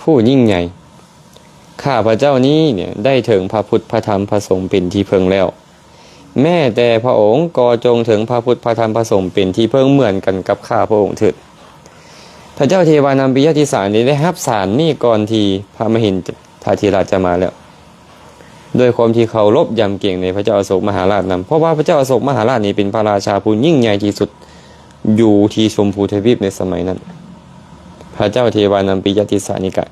ຜູ້ຍິ່ງໃຫຍ່ ຂ້າພະເຈົ້ານີ້ເນຍ ໄດ້ເຖິງພະພຸດ ພະທຳ ພະສົງເປັນທີ່ເພິ່ງແລ້ວ. ແມ້ແຕ່ພະອົງກໍຈົ່ງເຖິງພະພຸດ ພະທຳ ພະສົງເປັນທີ່ເພິ່ງເໝືອນກັນກັບຂ້າພະອົງເຖີດ. ພະເຈົ້າເທວານັມປິຍະຕິດສະນີ້ໄດ້ຮັບສານນີ້ກ່ອນທີ່ພະມະຫິນທະເຖລະຈະມາແລ້ວ. ດ້ວຍຄວາມທີ່ເຄົາລົບຢຳເກງໃນພະເຈົ້າອະໂສກມະຫາລາດນຳ ເພາະວ່າພະເຈົ້າອະໂສກມະຫາລາດນີ້ເປັນພະລາຊາຜູ້ຍິ່ງໃຫຍ່ທີ່ສຸດຢູ່ທີ່ຊົມພູທະວີບໃນສະໄໝນັ້ນ. ພະເຈົ້າເທວານັມປິຍະຕິດສະນີ້ກະ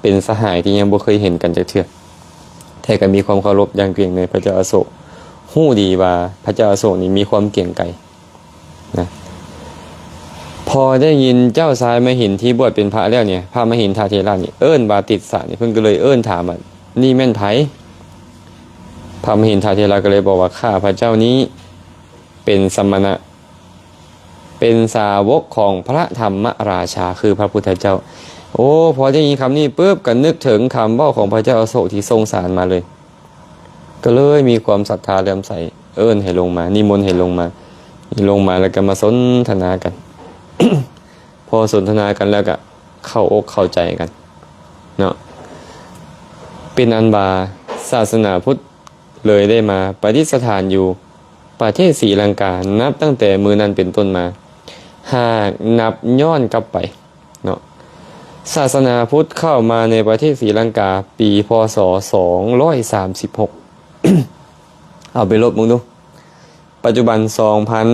ເປັນສະຫາຍທີ່ຍັງບໍ່ເຄີຍເຫັນກັນຈັກເທື່ອ ແຕ່ກະມີຄວາມເຄົາລົບຢ່າງເກງໃນພະເຈົ້າອະໂສກ ຮູ້ດີວ່າພະເຈົ້າອະໂສກນີ້ມີຄວາມເກງໄກ ນະ. ພໍໄດ້ຍິນເຈົ້າຊາຍມະຫິນທີ່ບວດເປັນພະແລ້ວນີ້ ພະມະຫິນທະເຖລະນີ້ເອີ້ນວ່າຕິດສະນີ້ ເພິ່ນກໍເລີຍເອີ້ນຖາມວ່າ ນີ້ແມ່ນໃຜ? ພະມະຫິນທະເຖລະກໍເລີຍບອກວ່າ ຂ້າພະເຈົ້ານີ້ເປັນສະມະນະ ເປັນສາວົກຂອງພະທຳມະລາຊາ ຄືພະພຸດທະເຈົ້າ. ໂອ້ ພໍໄດ້ຍິນຄຳນີ້ປຶບ ກໍນຶກເຖິງຄຳເວົ້າຂອງພະເຈົ້າອະໂສກທີ່ສົ່ງສານມາເລີຍ. ກໍເລີຍມີຄວາມສັດທາເຫຼື້ອມໃສ ເອີ້ນໃຫ້ລົງມາ ນິມົນໃຫ້ລົງມາ ລົງມາແລ້ວກໍມາສົນທະນາກັນ. ພໍສົນທະນາກັນແລ້ວກໍເຂົ້າອົກເຂົ້າໃຈກັນເນາະ. ເປັນອັນວ່າສາສະໜາພຸດເລີຍໄດ້ມາປະດິດສະຖານຢູ່ປະເທດສີລັງກາ ນັບຕັ້ງແຕ່ມື້ນັ້ນເປັນຕົ້ນມາ. ຫາກນັບຍ້ອນກັບໄປ ເນາະ ສາສະໜາພຸດເຂົ້າມາໃນປະເທດສີລັງກາປີ ພ.ສ. ສອງຮ້ອຍສາມສິບຫົກ ເອົາໄປລົບເບິ່ງດູ ປັດຈຸບັນ ສອງພັນ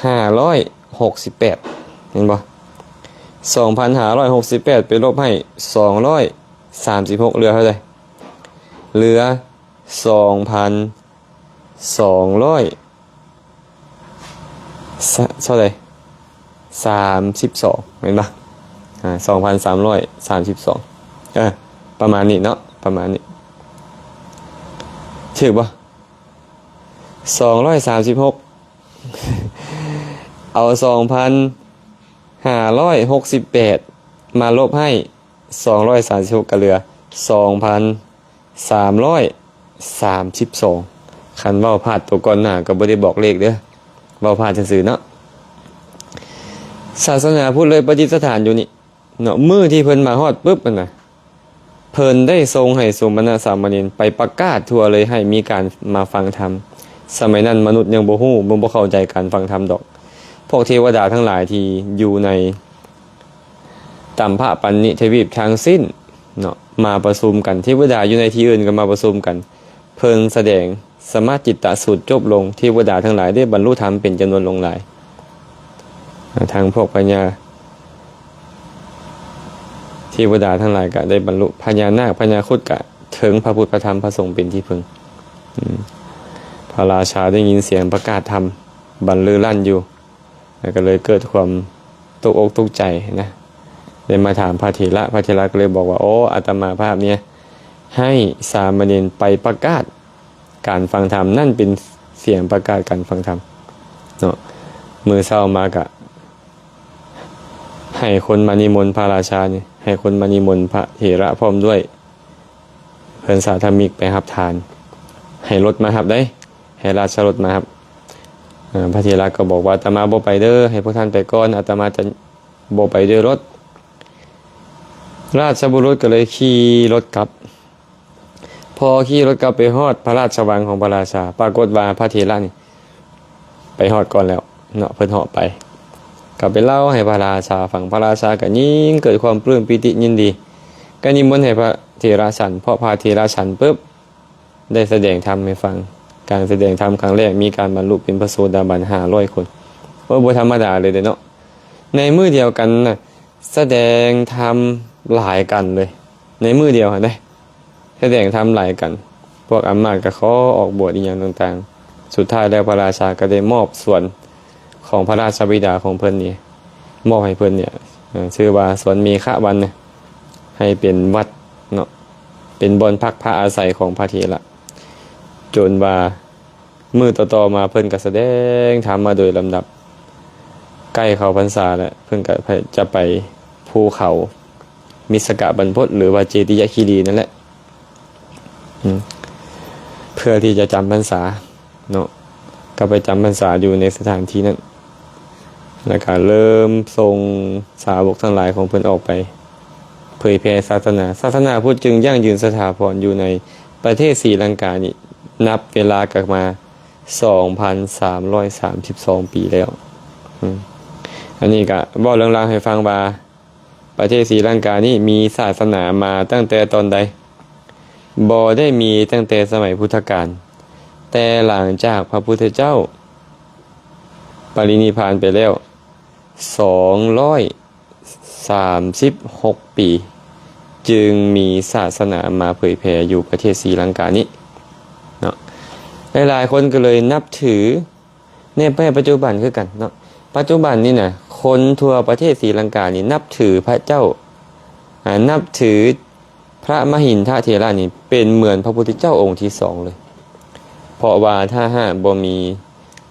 ຫ້າຮ້ອຍຫົກສິບແປດ ເຫັນບໍ່? ສອງພັນຫ້າຮ້ອຍຫົກສິບແປດ ໄປລົບໃຫ້ ສອງຮ້ອຍສາມສິບຫົກ ເຫຼືອເທົ່າໃດ? ເຫຼືອ ສອງພັນສອງຮ້ອຍ ສະ ເທົ່າໃດ? ສາມສິບສອງ ແມ່ນບໍ່? ອາ ສອງພັນສາມຮ້ອຍສາມສິບສອງ ເອີ ປະມານນີ້ເນາະ ປະມານນີ້ ຖືກບໍ່? ສອງຮ້ອຍສາມສິບຫົກ ເອົາ ສອງພັນຫ້າຮ້ອຍຫົກສິບແປດ ມາລົບໃຫ້ ສອງຮ້ອຍສາມສິບຫົກ ກໍເຫຼືອ ສອງພັນສາມຮ້ອຍສາມສິບສອງ. ຄັນເວົ້າພາດຕົວກ່ອນໜ້າກໍບໍ່ໄດ້ບອກເລກເດີ້ ເວົ້າພາດຊື່ໆເນາະ. ສາສະໜາພຸດເລີຍປະດິດສະຖານຢູ່ນີ້ເນາະ. ມື້ທີ່ເພິ່ນມາຮອດປຶບຫັ້ນນະ ເພິ່ນໄດ້ສົ່ງໃຫ້ສົມະນະສາມະເນນໄປປະກາດທົ່ວເລີຍ ໃຫ້ມີການມາຟັງທຳ. ສະໄໝນັ້ນມະນຸດຍັງບໍ່ຮູ້ ບໍ່ ບໍ່ເຂົ້າໃຈການຟັງທຳດອກ. ພວກເທວະດາທັງຫຼາຍທີ່ຢູ່ໃນ ຕຳພະປັນນິທະວີບທັງສິ້ນເນາະ ມາປະຊຸມກັນ, ເທວະດາຢູ່ໃນທີ່ອື່ນກໍມາປະຊຸມກັນ. ເພິ່ນສະແດງສະມາຈິດຕະສູດຈົບລົງ, ເທວະດາທັງຫຼາຍໄດ້ບັນລຸທຳເປັນຈຳນວນຫຼວງຫຼາຍ. ທັງພວກພະຍາ ເທວະດາທັງຫຼາຍກໍໄດ້ບັນລຸ, ພະຍານາກ ພະຍາຄຸດກໍເຖິງພະພຸດ ພະທຳ ພະສົງເປັນທີ່ເພິ່ງ. ອືມ ພະລາຊາໄດ້ຍິນສຽງປະກາດທຳບັນລືລັ່ນຢູ່ ແລ້ວກໍເລີຍເກີດຄວາມຕົກອົກຕົກໃຈນະ, ໄດ້ມາຖາມພະເຖລະ. ພະເຖລະກໍເລີຍບອກວ່າ ໂອ້ ອາດຕະມາພາບເນຍ ໃຫ້ສາມະເນນໄປປະກາດການຟັງທຳ, ນັ້ນເປັນສຽງປະກາດການຟັງທຳເນາະ. ມື້ເຊົ້າມາກະໃຫ້ຄົນມານິມົນພະລາຊານີ້, ໃຫ້ຄົນມານິມົນພະເຖລະພ້ອມດ້ວຍ ເພື່ອນສາທະມິກໄປຮັບທານ, ໃຫ້ລົດມາຮັບໄດ໋, ໃຫ້ລາຊະລົດມາຮັບ. ເອີ ພະເຖລະກໍບອກວ່າ ອາດຕະມາບໍ່ໄປເດີ, ໃຫ້ພວກທ່ານໄປກ່ອນ, ອາດຕະມາຈະບໍ່ໄປດ້ວຍລົດ. ລາຊະບຸລຸດກໍເລີຍຂີ່ລົດກັບ. ພໍຂີ່ລົດກັບໄປຮອດພະລາຊະວັງຂອງພະລາຊາ, ປາກົດວ່າພະເຖລະນີ້ ໄປຮອດກ່ອນແລ້ວເນາະ, ເພິ່ນເຫາະໄປ ກໍໄປເລົ່າໃຫ້ພະລາຊາຟັງ. ພະລາຊາກໍຍິ່ງເກີດຄວາມປຶ້ມປີຕິຍິນດີ, ກໍນິມົນໃຫ້ພະເຖລະສັນ. ເພາະພະເຖລະສັນປຶບ ໄດ້ສະແດງທຳໃຫ້ຟັງ. ການສະແດງທຳຄັ້ງແລກ ມີການບັນລຸເປັນພະໂສດາບັນຫ້າຮ້ອຍຄົນ. ໂອ້ ບໍ່ທຳມະດາເລີຍເດ້ເນາະ. ໃນມື້ດຽວກັນນະ ສະແດງທຳຫຼາຍກັນເລີຍ ໃນມື້ດຽວຫັ້ນເດ້. ສະແດງທຳຫຼາຍກັນ, ພວກອາມາດກໍຂໍອອກບວດອີ່ຫຍັງຕ່າງໆ. ສຸດທ້າຍແລ້ວພະລາຊາກໍໄດ້ມອບສວນຂອງພະລາຊະບິດາຂອງເພິ່ນນີ້ ມອບໃຫ້ເພິ່ນນີ້ ເອີ ຊື່ວ່າສວນເມຂະວັນນະ ໃຫ້ເປັນວັດເນາະ, ເປັນບ່ອນພັກພາອາໄສຂອງພະເຖລະ. ຈົນວ່າມື້ຕໍ່ໆມາເພິ່ນກໍສະແດງທຳມາໂດຍລຳດັບ. ໃກ້ເຂົ້າພັນສາແລ້ວ ເພິ່ນກໍຈະໄປພູເຂົາ ມິດສະກະບັນພົດ ຫຼືວ່າເຈຕິຍະຄີລີນັ້ນແຫຼະ ອືມ ເພື່ອທີ່ຈະຈຳພັນສາເນາະ, ກໍໄປຈຳພັນສາຢູ່ໃນສະຖານທີ່ນັ້ນ ແລ້ວກໍເລີ່ມສົ່ງສາວົກທັງຫຼາຍຂອງເພິ່ນອອກໄປເຜີຍແຜ່ສາສະໜາ. ສາສະໜາພຸດຈຶ່ງຢັ້ງຢືນສະຖາພອນຢູ່ໃນປະເທດສີລັງການີ້ ນັບເວລາກໍມາສອງພັນສາມຮ້ອຍສາມສິບສອງປີແລ້ວ. ອືມ ອັນນີ້ກໍເວົ້າເລື່ອງລາວໃຫ້ຟັງວ່າ ປະເທດສີລັງການີ້ມີສາສະໜາມາຕັ້ງແຕ່ຕອນໃດ? ບໍ່ໄດ້ມີຕັ້ງແຕ່ສະໄໝພຸດທະການ, ແຕ່ຫຼັງຈາກພະພຸດທະເຈົ້າປະລິນິບພານໄປແລ້ວສອງຮ້ອຍສາມສິບຫົກປີ ຈຶ່ງມີສາສະໜາມາເຜີຍແຜ່ຢູ່ປະເທດສີລັງການີ້ເນາະ. ຫຼາຍໆຄົນກໍເລີຍນັບຖື ໃນປັດຈຸບັນຄືກັນເນາະ, ປັດຈຸບັນນີ້ນະ ຄົນທົ່ວປະເທດສີລັງການີ້ນັບຖືພະເຈົ້າ ອາ ນັບຖືພະມະຫິນທະເຖລະນີ້ເປັນເໝືອນພະພຸດທະເຈົ້າອົງທີສອງເລີຍ. ເພາະວ່າຖ້າຫາກບໍ່ມີ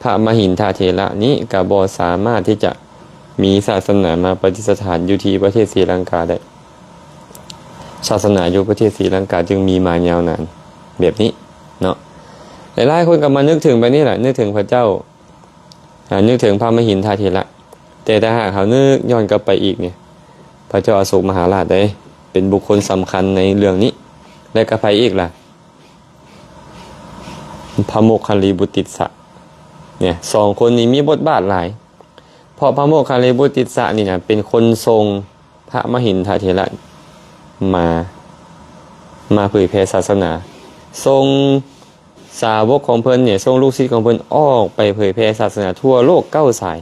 ພະມະຫິນທະເຖລະນີ້ ກໍບໍ່ສາມາດທີ່ຈະມີສາສະໜາມາປະດິດສະຖານຢູ່ທີ່ປະເທດສີລັງກາໄດ້. ສາສະໜາຢູ່ປະເທດສີລັງກາຈຶ່ງມີມາຍາວນານແບບນີ້ເນາະ. ຫຼາຍໆຄົນກໍມານຶກເຖິງແບບນີ້ແຫຼະ, ນຶກເຖິງພະເຈົ້າ ອາ ນຶກເຖິງພະມະຫິນທະເຖລະ. ແຕ່ຖ້າຫາກເຮົານຶກຍ້ອນກັບໄປອີກນີ້ ພະເຈົ້າອະໂສກມະຫາລາດເດ້ ເປັນບຸກຄົນສຳຄັນໃນເລື່ອງນີ້. ແລະກະໃຜອີກລະ? ພະໂມກຄັນລີບຸດຕິດສະ ເນຍ ສອງຄົນນີ້ມີບົດບາດຫຼາຍ. ເພາະພະໂມກຄັນລີບຸດຕິດສະນີ້ນະ ເປັນຄົນສົ່ງພະມະຫິນທະເຖລະມາ ມາເຜີຍແຜ່ສາສະໜາ, ສົ່ງສາວົກຂອງເພິ່ນເນຍ ສົ່ງລູກສິດຂອງເພິ່ນອອກໄປເຜີຍແຜ່ສາສະໜາທົ່ວໂລກເກົ້າສາຍ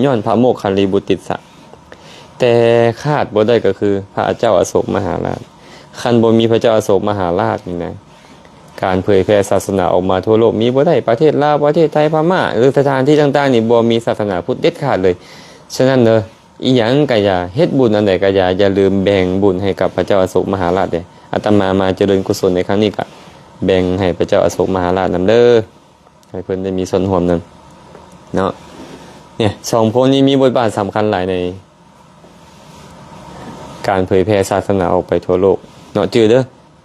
ຍ້ອນພະໂມກຄັນລີບຸດຕິດສະ. ແຕ່ຂາດບໍ່ໄດ້ກໍຄືພະເຈົ້າອະໂສກມະຫາລາດ. ຄັນບໍ່ມີພະເຈົ້າອະໂສກມະຫາລາດນີ້ນະ ການເຜີຍແຜ່ສາສະໜາອອກມາທົ່ວໂລກມີບໍ່ໄດ້. ປະເທດລາວ, ປະເທດໄທ, ພະມ້າ ຫຼື ສະຖານທີ່ຕ່າງໆນີ້ ບໍ່ມີສາສະໜາພຸດເດັດຂາດເລີຍ. ສະນັ້ນເດີ ອີ່ຫຍັງກະຢ່າ, ເຮັດບຸນອັນໃດກະຢ່າ, ຢ່າລືມແບ່ງບຸນໃຫ້ກັບພະເຈົ້າອະໂສກມະຫາລາດເດ້. ອາດຕະມາມາຈະເລີນກຸສົນໃນຄັ້ງນີ້ກະແບ່ງໃຫ້ພະເຈົ້າອະໂສກມະຫາລາດນຳເດີ. ໃຫ້ເພິ່ນໄດ້ມີສ່ວນຮ່ວມນຳເນາະ. ເນຍ ສອງຄົນນີ້ມີບົດບາດສຳຄັນຫຼາຍໃນການເຜີຍແຜ່ສາສະໜາອອກໄປທົ່ວໂລກເນາະ. ຈື່ເດີ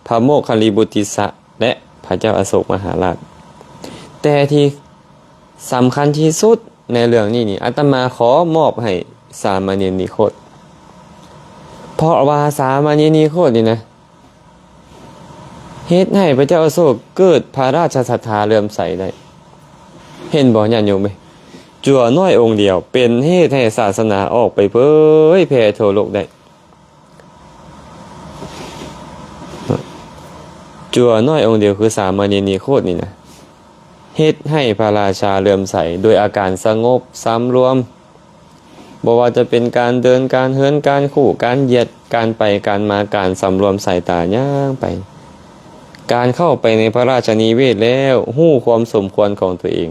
ພະໂມກຄັນລີບຸດຕິດສະ ແລະ ພະເຈົ້າອະໂສກມະຫາລາດ. ແຕ່ທີ່ສຳຄັນທີ່ສຸດໃນເລື່ອງນີ້ນີ້ ອາດຕະມາຂໍມອບໃຫ້ສາມະເນນນິໂຄດ. ເພາະວ່າສາມະເນນນິໂຄດນີ້ນະ ເຮັດໃຫ້ພະເຈົ້າອະໂສກເກີດພະລາຊະສັດທາເຫຼື້ອມໃສໄດ້. ເຫັນບໍ່ຍາດໂຍມເອີຍ? ຈົວນ້ອຍອົງດຽວເປັນເຫດໃຫ້ສາສະໜາອອກໄປເຜີຍແຜ່ທົ່ວໂລກໄດ້. ຈົວນ້ອຍອົງດຽວຄືສາມະເນນນິໂຄດນີ້ນະ ເຮັດໃຫ້ພະລາຊາເຫຼື້ອມໃສໂດຍອາການສະຫງົບສຳລວມ. ບໍ່ວ່າຈະເປັນການເດີນ, ການເຫີນ, ການຄູ່, ການຢຽດ, ການໄປ, ການມາ, ການສຳລວມສາຍຕາຍ່າງໄປ, ການເຂົ້າໄປໃນພະລາຊະນິເວດແລ້ວຮູ້ຄວາມສົມຄວນຂອງຕົວເອງ.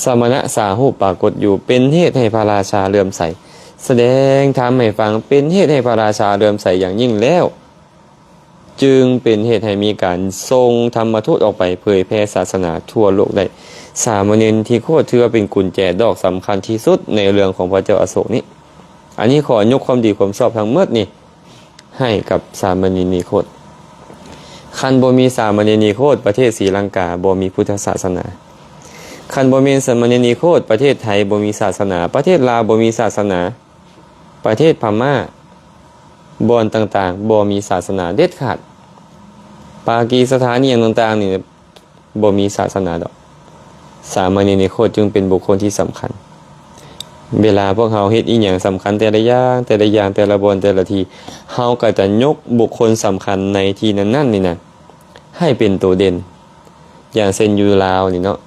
ສະມະນະສາຮູບປາກົດຢູ່ ເປັນເຫດໃຫ້ພະລາຊາເຫຼື້ອມໃສ, ສະແດງທຳໃຫ້ຟັງ ເປັນເຫດໃຫ້ພະລາຊາເຫຼື້ອມໃສຢ່າງຍິ່ງແລ້ວ. ຈຶ່ງເປັນເຫດໃຫ້ມີການສົ່ງທຳມະທູດອອກໄປເຜີຍແຜ່ສາສະໜາທົ່ວໂລກໄດ້. ສາມະເນນິໂຄດຖືວ່າເປັນກຸນແຈດອກສຳຄັນທີ່ສຸດໃນເລື່ອງຂອງພະເຈົ້າອະໂສກນີ້. ອັນນີ້ຂໍຍົກຄວາມດີຄວາມຊອບທັງໝົດນີ້ໃຫ້ກັບສາມະເນນນິໂຄດ. ຄັນບໍ່ມີສາມະເນນນິໂຄດ ປະເທດສີລັງກາບໍ່ມີພຸດທະສາສະໜາ. ຄັນບໍ່ແມ່ນສາມະເນນນິໂຄດ ປະເທດໄທບໍ່ມີສາສະໜາ, ປະເທດລາວບໍ່ມີສາສະໜາ. ປະເທດພະມ້າ ບ່ອນຕ່າງໆ ບໍ່ມີສາສະໜາເດັດຂາດ. ປາກີສະຖານອີ່ຫຍັງຕ່າງໆນີ້ ບໍ່ມີສາສະໜາດອກ. ສາມະເນນນິໂຄດຈຶ່ງເປັນບຸກຄົນທີ່ສຳຄັນ. ເວລາພວກເຮົາເຮັດອີ່ຫຍັງສຳຄັນແຕ່ລະຢ່າງ, ແຕ່ລະຢ່າງ, ແຕ່ລະບ່ອນ, ແຕ່ລະທີ່, ເຮົາກໍຈະຍົກບຸກຄົນສຳຄັນໃນທີ່ນັ້ນໆນີ້ນະ ໃຫ້ເປັນໂຕເດັ່ນ. ຢ່າງເຊັ່ນຢູ່ລາວນີ້ເນາະ,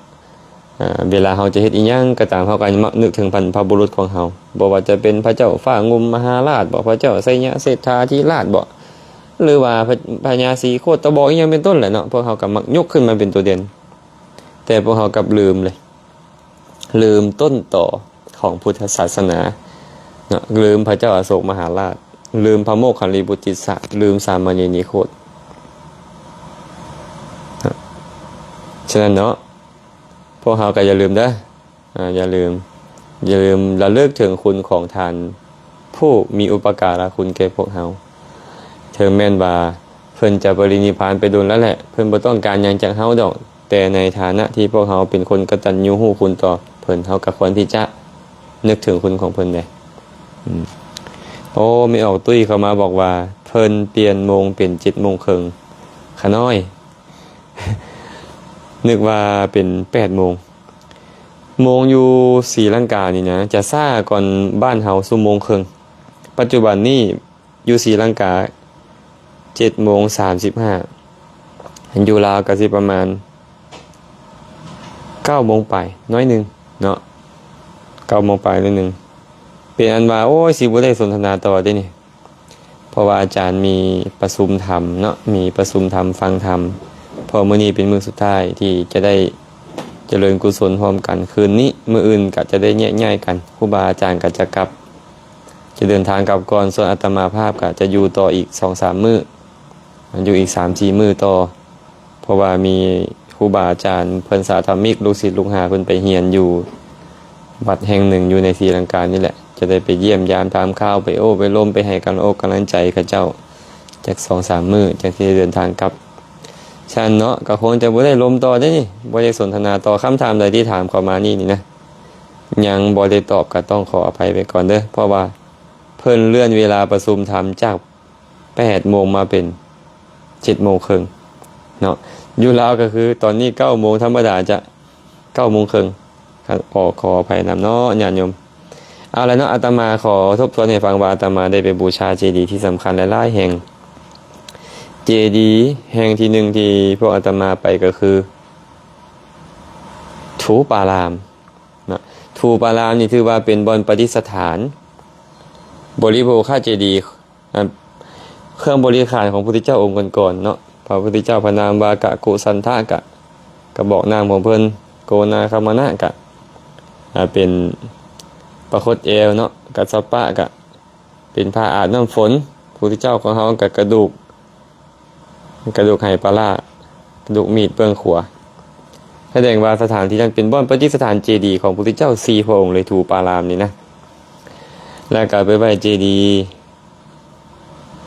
ອາ ເວລາເຮົາຈະເຮັດອີ່ຫຍັງກໍຕາມ ເຮົາກໍມັກນຶກເຖິງບັນພະບຸລຸດຂອງເຮົາ, ບໍ່ວ່າຈະເປັນພະເຈົ້າຟ້າງຸ່ມມະຫາລາດບໍ, ພະເຈົ້າໄຊຍະເສດຖາທິລາດບໍ ຫຼືວ່າພະ ພະຍາສີໂຄດຕະບອງ ອີ່ຫຍັງເປັນຕົ້ນແຫຼະເນາະ, ພວກເຮົາກໍມັກຍົກຂຶ້ນມາເປັນໂຕເດັ່ນ. ແຕ່ພວກເຮົາກັບລືມເລີຍ, ລືມຕົ້ນຕໍຂອງພຸດທະສາສະໜາເນາະ, ລືມພະເຈົ້າອະໂສກມະຫາລາດ, ລືມພະໂມກຄະລີບຸດຕິດສະ, ລືມສາມະເນນນິໂຄດເນາະ. ສະນັ້ນເນາະ ພວກເຮົາກໍຢ່າລືມເດີ້, ອາ ຢ່າລືມ, ຢ່າລືມລະລຶກເຖິງຄຸນຂອງທ່ານຜູ້ມີອຸປະກາລະຄຸນແກ່ພວກເຮົາ. ເຖິງແມ່ນວ່າເພິ່ນຈະປະລິນິບພານໄປດົນແລ້ວແຫຼະ, ເພິ່ນບໍ່ຕ້ອງການຫຍັງຈາກເຮົາດອກ, ແຕ່ໃນຖານະທີ່ພວກເຮົາເປັນຄົນກະຕັນຍູຮູ້ຄຸນຕໍ່ເພິ່ນ, ເຮົາກໍຄວນທີ່ຈະນຶກເຖິງຄຸນຂອງເພິ່ນແດ່. ອືມ ໂອ້ ແມ່ອອກຕຸ້ຍເຂົ້າມາບອກວ່າ ເພິ່ນປ່ຽນໂມງເປັນເຈັດໂມງເຄິ່ງ. ຂະນ້ອຍ ນຶກວ່າເປັນແປດໂມງ. ໂມງຢູ່ສີລັງການີ້ນະ ຈະຊ້າກ່ອນບ້ານເຮົາຊົ່ວໂມງເຄິ່ງ. ປັດຈຸບັນນີ້ຢູ່ສີລັງກາເຈັດໂມງສາມສິບຫ້າ, ຢູ່ລາວກໍຊິປະມານເກົ້າໂມງປາຍໜ້ອຍໜຶ່ງເນາະ, ເກົ້າໂມງປາຍໜ້ອຍໜຶ່ງ. ເປັນອັນວ່າ ໂອ້ຍ ຊິບໍ່ໄດ້ສົນທະນາຕໍ່ເດ້ນີ້. ເພາະວ່າອາຈານມີປະຊຸມທຳເນາະ, ມີປະຊຸມທຳຟັງທຳ, ເພາະມື້ນີ້ເປັນມື້ສຸດທ້າຍທີ່ຈະໄດ້ຈະເລີນກຸສົນຮ່ວມກັນຄືນນີ້, ມື້ອື່ນກະຈະໄດ້ແຍກຍ້າຍກັນ, ຄູບາອາຈານກະຈະກັບ, ຈະເດີນທາງກັບກ່ອນ, ສ່ວນອາດຕະມາພາບກະຈະຢູ່ຕໍ່ອີກສອງສາມມື້, ຢູ່ອີກສາມສີ່ມື້ຕໍ່. ເພາະວ່າມີຄູບາອາຈານເພິ່ນສາທຳມິກ ລູກສິດລູກຫາເພິ່ນໄປຮຽນຢູ່ວັດແຫ່ງໜຶ່ງຢູ່ໃນສີລັງການີ້ແຫຼະ, ຈະໄດ້ໄປຢ້ຽມຢາມຖາມຂ່າວ, ໄປໂອ້ໄປລົມ, ໄປໃຫ້ກຳລັງອົກກຳລັງໃຈເຂົາເຈົ້າຈັກສອງສາມມື້ ຈັ່ງຊິໄດ້ເດີນທາງກັບ. ຊັ້ນເນາະ, ກໍຄົງຈະບໍ່ໄດ້ລົມຕໍ່ເດ້ນີ້, ບໍ່ໄດ້ສົນທະນາຕໍ່. ຄຳຖາມໃດທີ່ຖາມເຂົ້າມານີ້ນີ້ນະ ຍັງບໍ່ໄດ້ຕອບ ກໍຕ້ອງຂໍອະໄພໄວ້ກ່ອນເດີ້, ເພາະວ່າເພິ່ນເລື່ອນເວລາປະຊຸມທຳຈາກ ແປດໂມງມາເປັນເຈັດໂມງເຄິ່ງເນາະ. ຢູ່ລາວກໍຄືຕອນນີ້ເກົ້າໂມງ, ທຳມະດາຈະເກົ້າໂມງເຄິ່ງ. ຂໍ ຂໍອະໄພນຳເນາະ ຍາດໂຍມ. ເອົາລະເນາະ, ອາດຕະມາຂໍທົບທວນໃຫ້ຟັງວ່າ ອາດຕະມາໄດ້ໄປບູຊາເຈດີທີ່ສຳຄັນຫຼາຍໆແຫ່ງ. ເຈດີແຫ່ງທີໜຶ່ງທີ່ພວກອາດຕະມາໄປກໍຄື ທູປາລາມເນາະ. ທູປາລາມນີ້ຖືວ່າເປັນບ່ອນປະດິດສະຖານບໍລິໂພຄາເຈດີ ອາ ເຄື່ອງບໍລິຂານຂອງພຸດທະເຈົ້າອົງກ່ອນໆເນາະ. ພະພຸດທະເຈົ້າພະນາມວ່າກະໂກສັນທະກະ ກະບອກນ້ຳຂອງເພິ່ນ, ໂກນາຄະມະນະກະ ອາ ເປັນປາຄົດແອວເນາະ, ກັດສະປະກະເປັນຜ້າອາບນ້ຳຝົນ, ພຸດທະເຈົ້າຂອງເຮົາກະກະດູກ ກະດູກໄຫປາລ້າ, ກະດູກມີດເບື້ອງຂວາ. ສະແດງວ່າສະຖານທີ່ນັ້ນເປັນບ່ອນປະດິດສະຖານເຈດີຂອງພຸດທະເຈົ້າສີ່ພະອົງເລີຍ, ທູປາລາມນີ້ນະ. ແລ້ວກໍໄປໄຫວ້ເຈດີ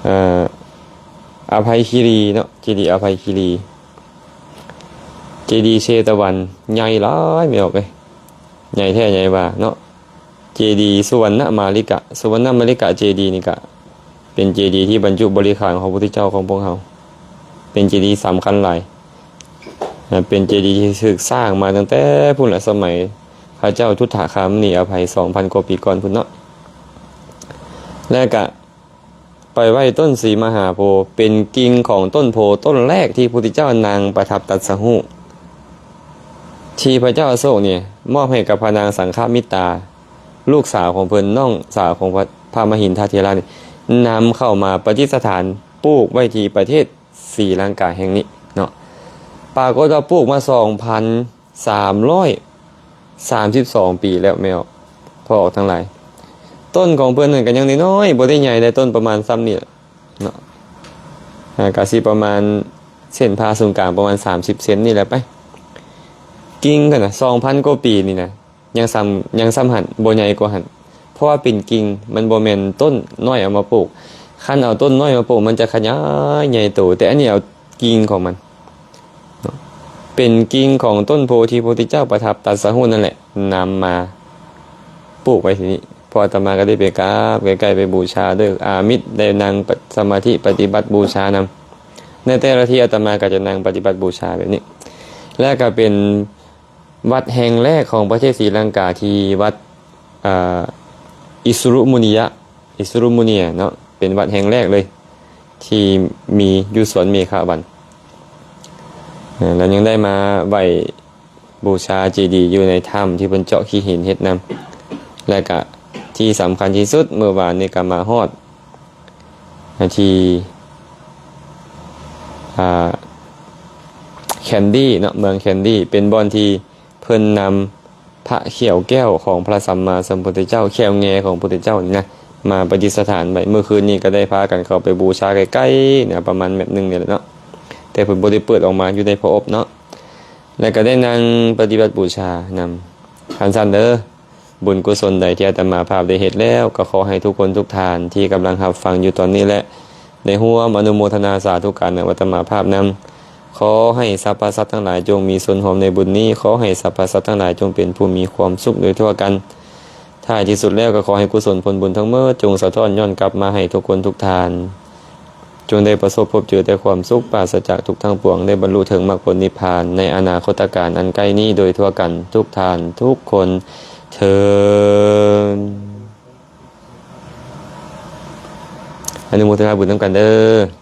ເອີ ອະໄພຄີລີເນາະ, ເຈດີອະໄພຄີລີ, ເຈດີເຊຕະວັນ ໃຫຍ່ຫຼາຍ ແມ່ອອກເອີຍ, ໃຫຍ່ແທ້ໃຫຍ່ວ່າເນາະ. ເຈດີສຸວັນນະມາລິກະ, ສຸວັນນະມາລິກະເຈດີນີ້ກະເປັນເຈດີທີ່ບັນຈຸບໍລິຂານຂອງພຸດທະເຈົ້າຂອງພວກເຮົາ. ເປັນເຈດີສຳຄັນຫຼາຍນະ, ເປັນເຈດີທີ່ຖືກສ້າງມາຕັ້ງແຕ່ພຸ້ນລະ ສະໄໝພະເຈົ້າທຸດຖະຄາມນີອະໄພ ສອງພັນກວ່າປີກ່ອນພຸ້ນເນາະ. ແລະກະໄປໄວ້ຕົ້ນສີມະຫາໂພ, ເປັນກິ່ງຂອງຕົ້ນໂພຕົ້ນແລກທີ່ພະພຸດທະເຈົ້ານັ່ງປະທັບຕັດສະຮູ້ ທີ່ພະເຈົ້າອະໂສກນີ້ມອບໃຫ້ກັບພະນາງສັງຄະມິດຕາ ລູກສາວຂອງເພິ່ນ, ນ້ອງສາວຂອງພະ ພະມະຫິນທະເຖລະນີ້ ນຳເຂົ້າມາປະດິດສະຖານ ປູກໄວ້ທີ່ປະເທດສີລັງກາແຫ່ງນີ້ເນາະ. ປາກົດວ່າປູກມາສອງພັນສາມຮ້ອຍສາມສິບສອງປີແລ້ວ ແມ່ອອກ ພໍ່ອອກທັງຫຼາຍ. ຕົ້ນຂອງເພິ່ນນັ້ນກໍຍັງນ້ອຍໆ ບໍ່ໄດ້ໃຫຍ່ໄດ໋, ຕົ້ນປະມານຊ່ຳນີ້ແຫຼະເນາະ, ອ່າ ກໍຊິປະມານເສັ້ນຜ່າສູນກາງປະມານສາມສິບເຊັນນີ້ແຫຼະໄປ. ກິ່ງຫັ້ນນະ ສອງພັນກວ່າປີນີ້ນະ ຍັງຊ່ຳ ຍັງຊ່ຳຫັ້ນ ບໍ່ໃຫຍ່ກວ່າຫັ້ນ, ເພາະວ່າເປັນກິ່ງ, ມັນບໍ່ແມ່ນຕົ້ນນ້ອຍເອົາມາປູກ. ຄັນເອົາຕົ້ນນ້ອຍມາປູກ ມັນຈະຂະຫຍາຍໃຫຍ່ໂຕ, ແຕ່ອັນນີ້ເອົາກິ່ງຂອງມັນເນາະ, ເປັນກິ່ງຂອງຕົ້ນໂພທີ່ພະພຸດທະເຈົ້າປະທັບຕັດສະຮູ້ນັ້ນແຫຼະ ນຳມາປູກໄວ້ທີ່ນີ້. ເພາະອາດຕະມາກໍໄດ້ໄປກາບໄກໆ ໄປບູຊາດ້ວຍອາມິດ, ໄດ້ນັ່ງສະມາທິປະຕິບັດບູຊານຳ. ໃນແຕ່ລະທີອາດຕະມາກໍຈະນັ່ງປະຕິບັດບູຊາແບບນີ້. ແລະກໍເປັນ ວັດແຫ່ງແລກຂອງປະເທດສີລັງກາ ທີ່ວັດ ເອີ ອິສຸລຸມຸນີຍະ ອິສຸລຸມຸນີຍະເນາະ, ເປັນວັດແຫ່ງແລກເລີຍທີ່ມີຢູ່ສວນເມຂະວັນ. ເອີ ແລ້ວຍັງໄດ້ມາໄຫວ້ບູຊາເຈດີຢູ່ໃນຖ້ຳທີ່ເພິ່ນເຈາະຂີ້ຫີນເຮັດນຳ. ແລະກະທີ່ສຳຄັນທີ່ສຸດ ມື້ວານນີ້ກໍມາຮອດ ທີ່ ອ່າ ແຄນດີເນາະ, ເມືອງແຄນດີ ເປັນບ່ອນທີ່ເພິ່ນນຳພະແຂ້ວແກ້ວຂອງພະສຳມາສຳພຸດທະເຈົ້າ, ແຂ້ວແງ່ຂອງພຸດທະເຈົ້ານີ້ນະ ມາປະດິດສະຖານໄວ້. ມື້ຄືນນີ້ກໍໄດ້ພາກັນເຂົ້າໄປບູຊາໃກ້ໆນະ, ປະມານແມັດໜຶ່ງນີ້ແຫຼະເນາະ, ແຕ່ເພິ່ນບໍ່ໄດ້ເປີດອອກມາ, ຢູ່ໃນພະອົບເນາະ. ແລ້ວກໍໄດ້ນັ່ງປະຕິບັດບູຊານຳ. ຄັນຊັ້ນເດີ ບຸນກຸສົນໃດທີ່ອາດຕະມາພາບໄດ້ເຮັດແລ້ວ ກໍຂໍໃຫ້ທຸກຄົນທຸກທ່ານທີ່ກຳລັງຮັບຟັງຢູ່ຕອນນີ້ແຫຼະ ໄດ້ຮ່ວມອະນຸໂມທະນາສາທຸການນຳອາດຕະມາພາບນຳ. ຂໍໃຫ້ສັບພະສັດທັງຫຼາຍຈົ່ງມີສ່ວນຮ່ວມໃນບຸນນີ້, ຂໍໃຫ້ສັບພະສັດທັງຫຼາຍຈົ່ງເປັນຜູ້ມີຄວາມສຸກໂດຍທົ່ວກັນ. ທ້າຍທີ່ສຸດແລ້ວກໍຂໍໃຫ້ກຸສົນຜົນບຸນທັງໝົດ ຈົ່ງສະທ້ອນຍ້ອນກັບມາໃຫ້ທຸກຄົນທຸກທ່ານ ຈົ່ງໄດ້ປະສົບພົບເຈີແຕ່ຄວາມສຸກ ປາສະຈາກທຸກທັງປວງ, ໄດ້ບັນລຸເຖິງມັກຜົນນິບພານໃນອະນາຄົດຕະການອັນໃກ້ນີ້ໂດຍທົ່ວກັນທຸກທ່ານທຸກຄົນເທີ້ນ. ອະນຸໂມທະນາບຸນນຳກັນເດີ.